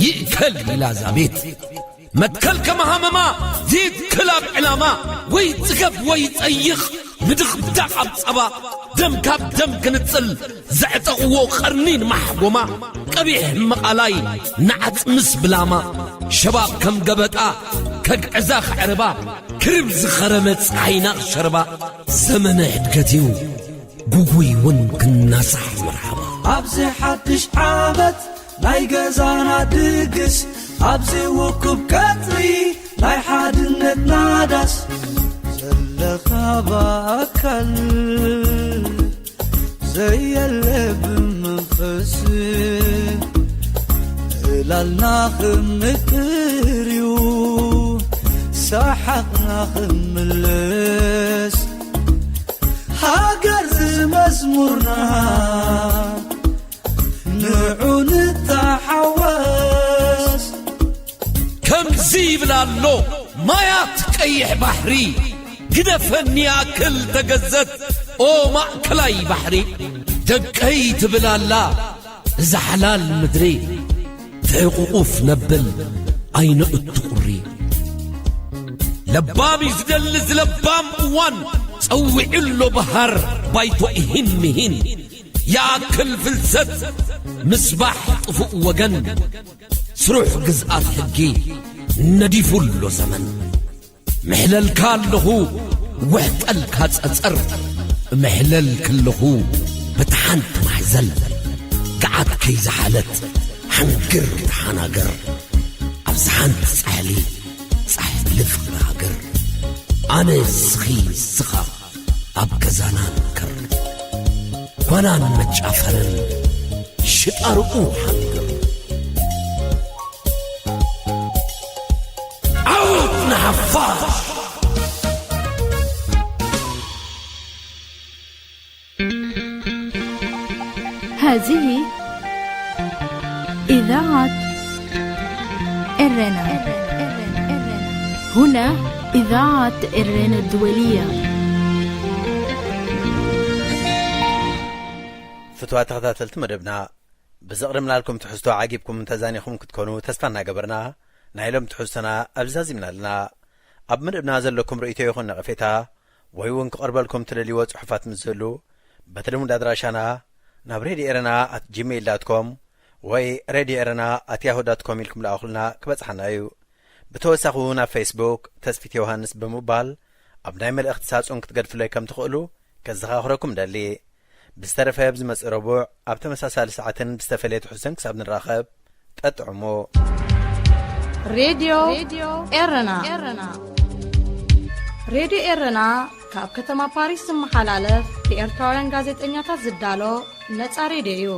ይእከል ኢላ እዛ ቤት። መትከል ከመሃመማ ዘይትክል ኣብ ዕላማ፣ ወይ ጽገብ ወይ ጸይቕ ምድኽዳቕ ኣብ ጸባ፣ ደም ካብ ደም ክንጽል ዘዕጠቕዎ ቐርኒን ማሕጎማ፣ ቀቢሕ መቓላይ ንዓጽምስ ብላማ፣ ሸባብ ከም ገበጣ ከግዕዛ ከዕርባ፣ ክርብ ዝኸረመ ጸሓይና ክሸርባ፣ ዘመነ ሕድገት እዩ ጉጉይ እውን ክናሳሕ መርሓባ። ኣብዚ ሓድሽ ዓመት ናይ ገዛና ድግስ፣ ኣብዚ ውኩብ ቀጽሪ ናይ ሓድነትና ዳስ፣ ዘለኻ ብኣካል ዘየለ ብመንፈስ፣ ዕላልና ክምቅር እዩ ሰሓቕና ክምለስ። ሃገር ዝመዝሙርና ንዑ ንተሓወስ። ከምዚ ይብል ኣሎ ማያት ቀይሕ ባሕሪ፣ ግደፈኒ ይኣክል ተገዘት ኦ ማእከላይ ባሕሪ። ደቀይ ትብል ኣላ እዛ ሓላል ምድሪ፣ ትሕቁቁፍ ነብል ኣይንእቱ ቁሪ። ለባም እዩ ዝደሊ ዝለባም እዋን፣ ጸዊዑ ኣሎ በሃር ባይቶ እሂን ምሂን። ይኣክል ፍልሰት ምስባሕ ጥፉእ ወገን፣ ስሩሕ ግዝኣት ሕጊ ነዲፉ ኣሎ ዘመን። ምሕለልካ ኣለኹ ውሕጠልካ ጸጸር፣ ምሕለል ከለኹ በታ ሓንቲ ማሕዘል፣ ገዓት ከይዝሓለት ሓንግር ተሓናገር። ኣብዚ ሓንቲ ጻሕሊ ጻሕሊ ፍቕሪ ሃገር፣ ኣነ እስኺ እስኻ ኣብ ገዛና ንከር። ጓናን መጫፈርን ሽጣርኡ ሓንግር። ዓወት ንሓፋሽ! هذه إذاعة إرنا. هنا إذاعة إرنا الدولية. ፍትዋ ተኸታተልቲ መደብና፣ ብዘቕርብናልኩም ትሕዝቶ ዓጊብኩም ተዛኒኹም ክትኮኑ ተስፋ እናገበርና፣ ናይ ሎም ትሕዝቶና ኣብዚ ዛዚምና ኣለና። ኣብ መደብና ዘለኩም ርእይቶ ይኹን ነቐፌታ፣ ወይ እውን ክቐርበልኩም ትደልይዎ ጽሑፋት ምስ ዝህሉ፣ በቲ ልሙድ ኣድራሻና ናብ ሬድዮ ኤረና ኣት ጂሜይል ዳት ኮም ወይ ሬድዮ ኤረና ኣት ያሁ ዳት ኮም ኢልኩም ልኣኹልና ክበጽሓና እዩ። ብተወሳኺ እውን ኣብ ፌስቡክ ተስፊት ዮሃንስ ብምባል ኣብ ናይ መልእኽቲ ሳጹን ክትገድፍለይ ከም ትኽእሉ ከዘኻኽረኩም ደሊ። ብዝተረፈ ኣብ ዝመጽእ ረቡዕ ኣብ ተመሳሳሊ ሰዓትን ብዝተፈለየ ትሕዝቶን ክሳብ ንራኸብ ጠጥዕሙ። ሬድዮ ኤረና። ሬድዮ ኤረና ካብ ከተማ ፓሪስ ዝመሓላለፍ ብኤርትራውያን ጋዜጠኛታት ዝዳሎ ነጻ ሬድዮ እዩ።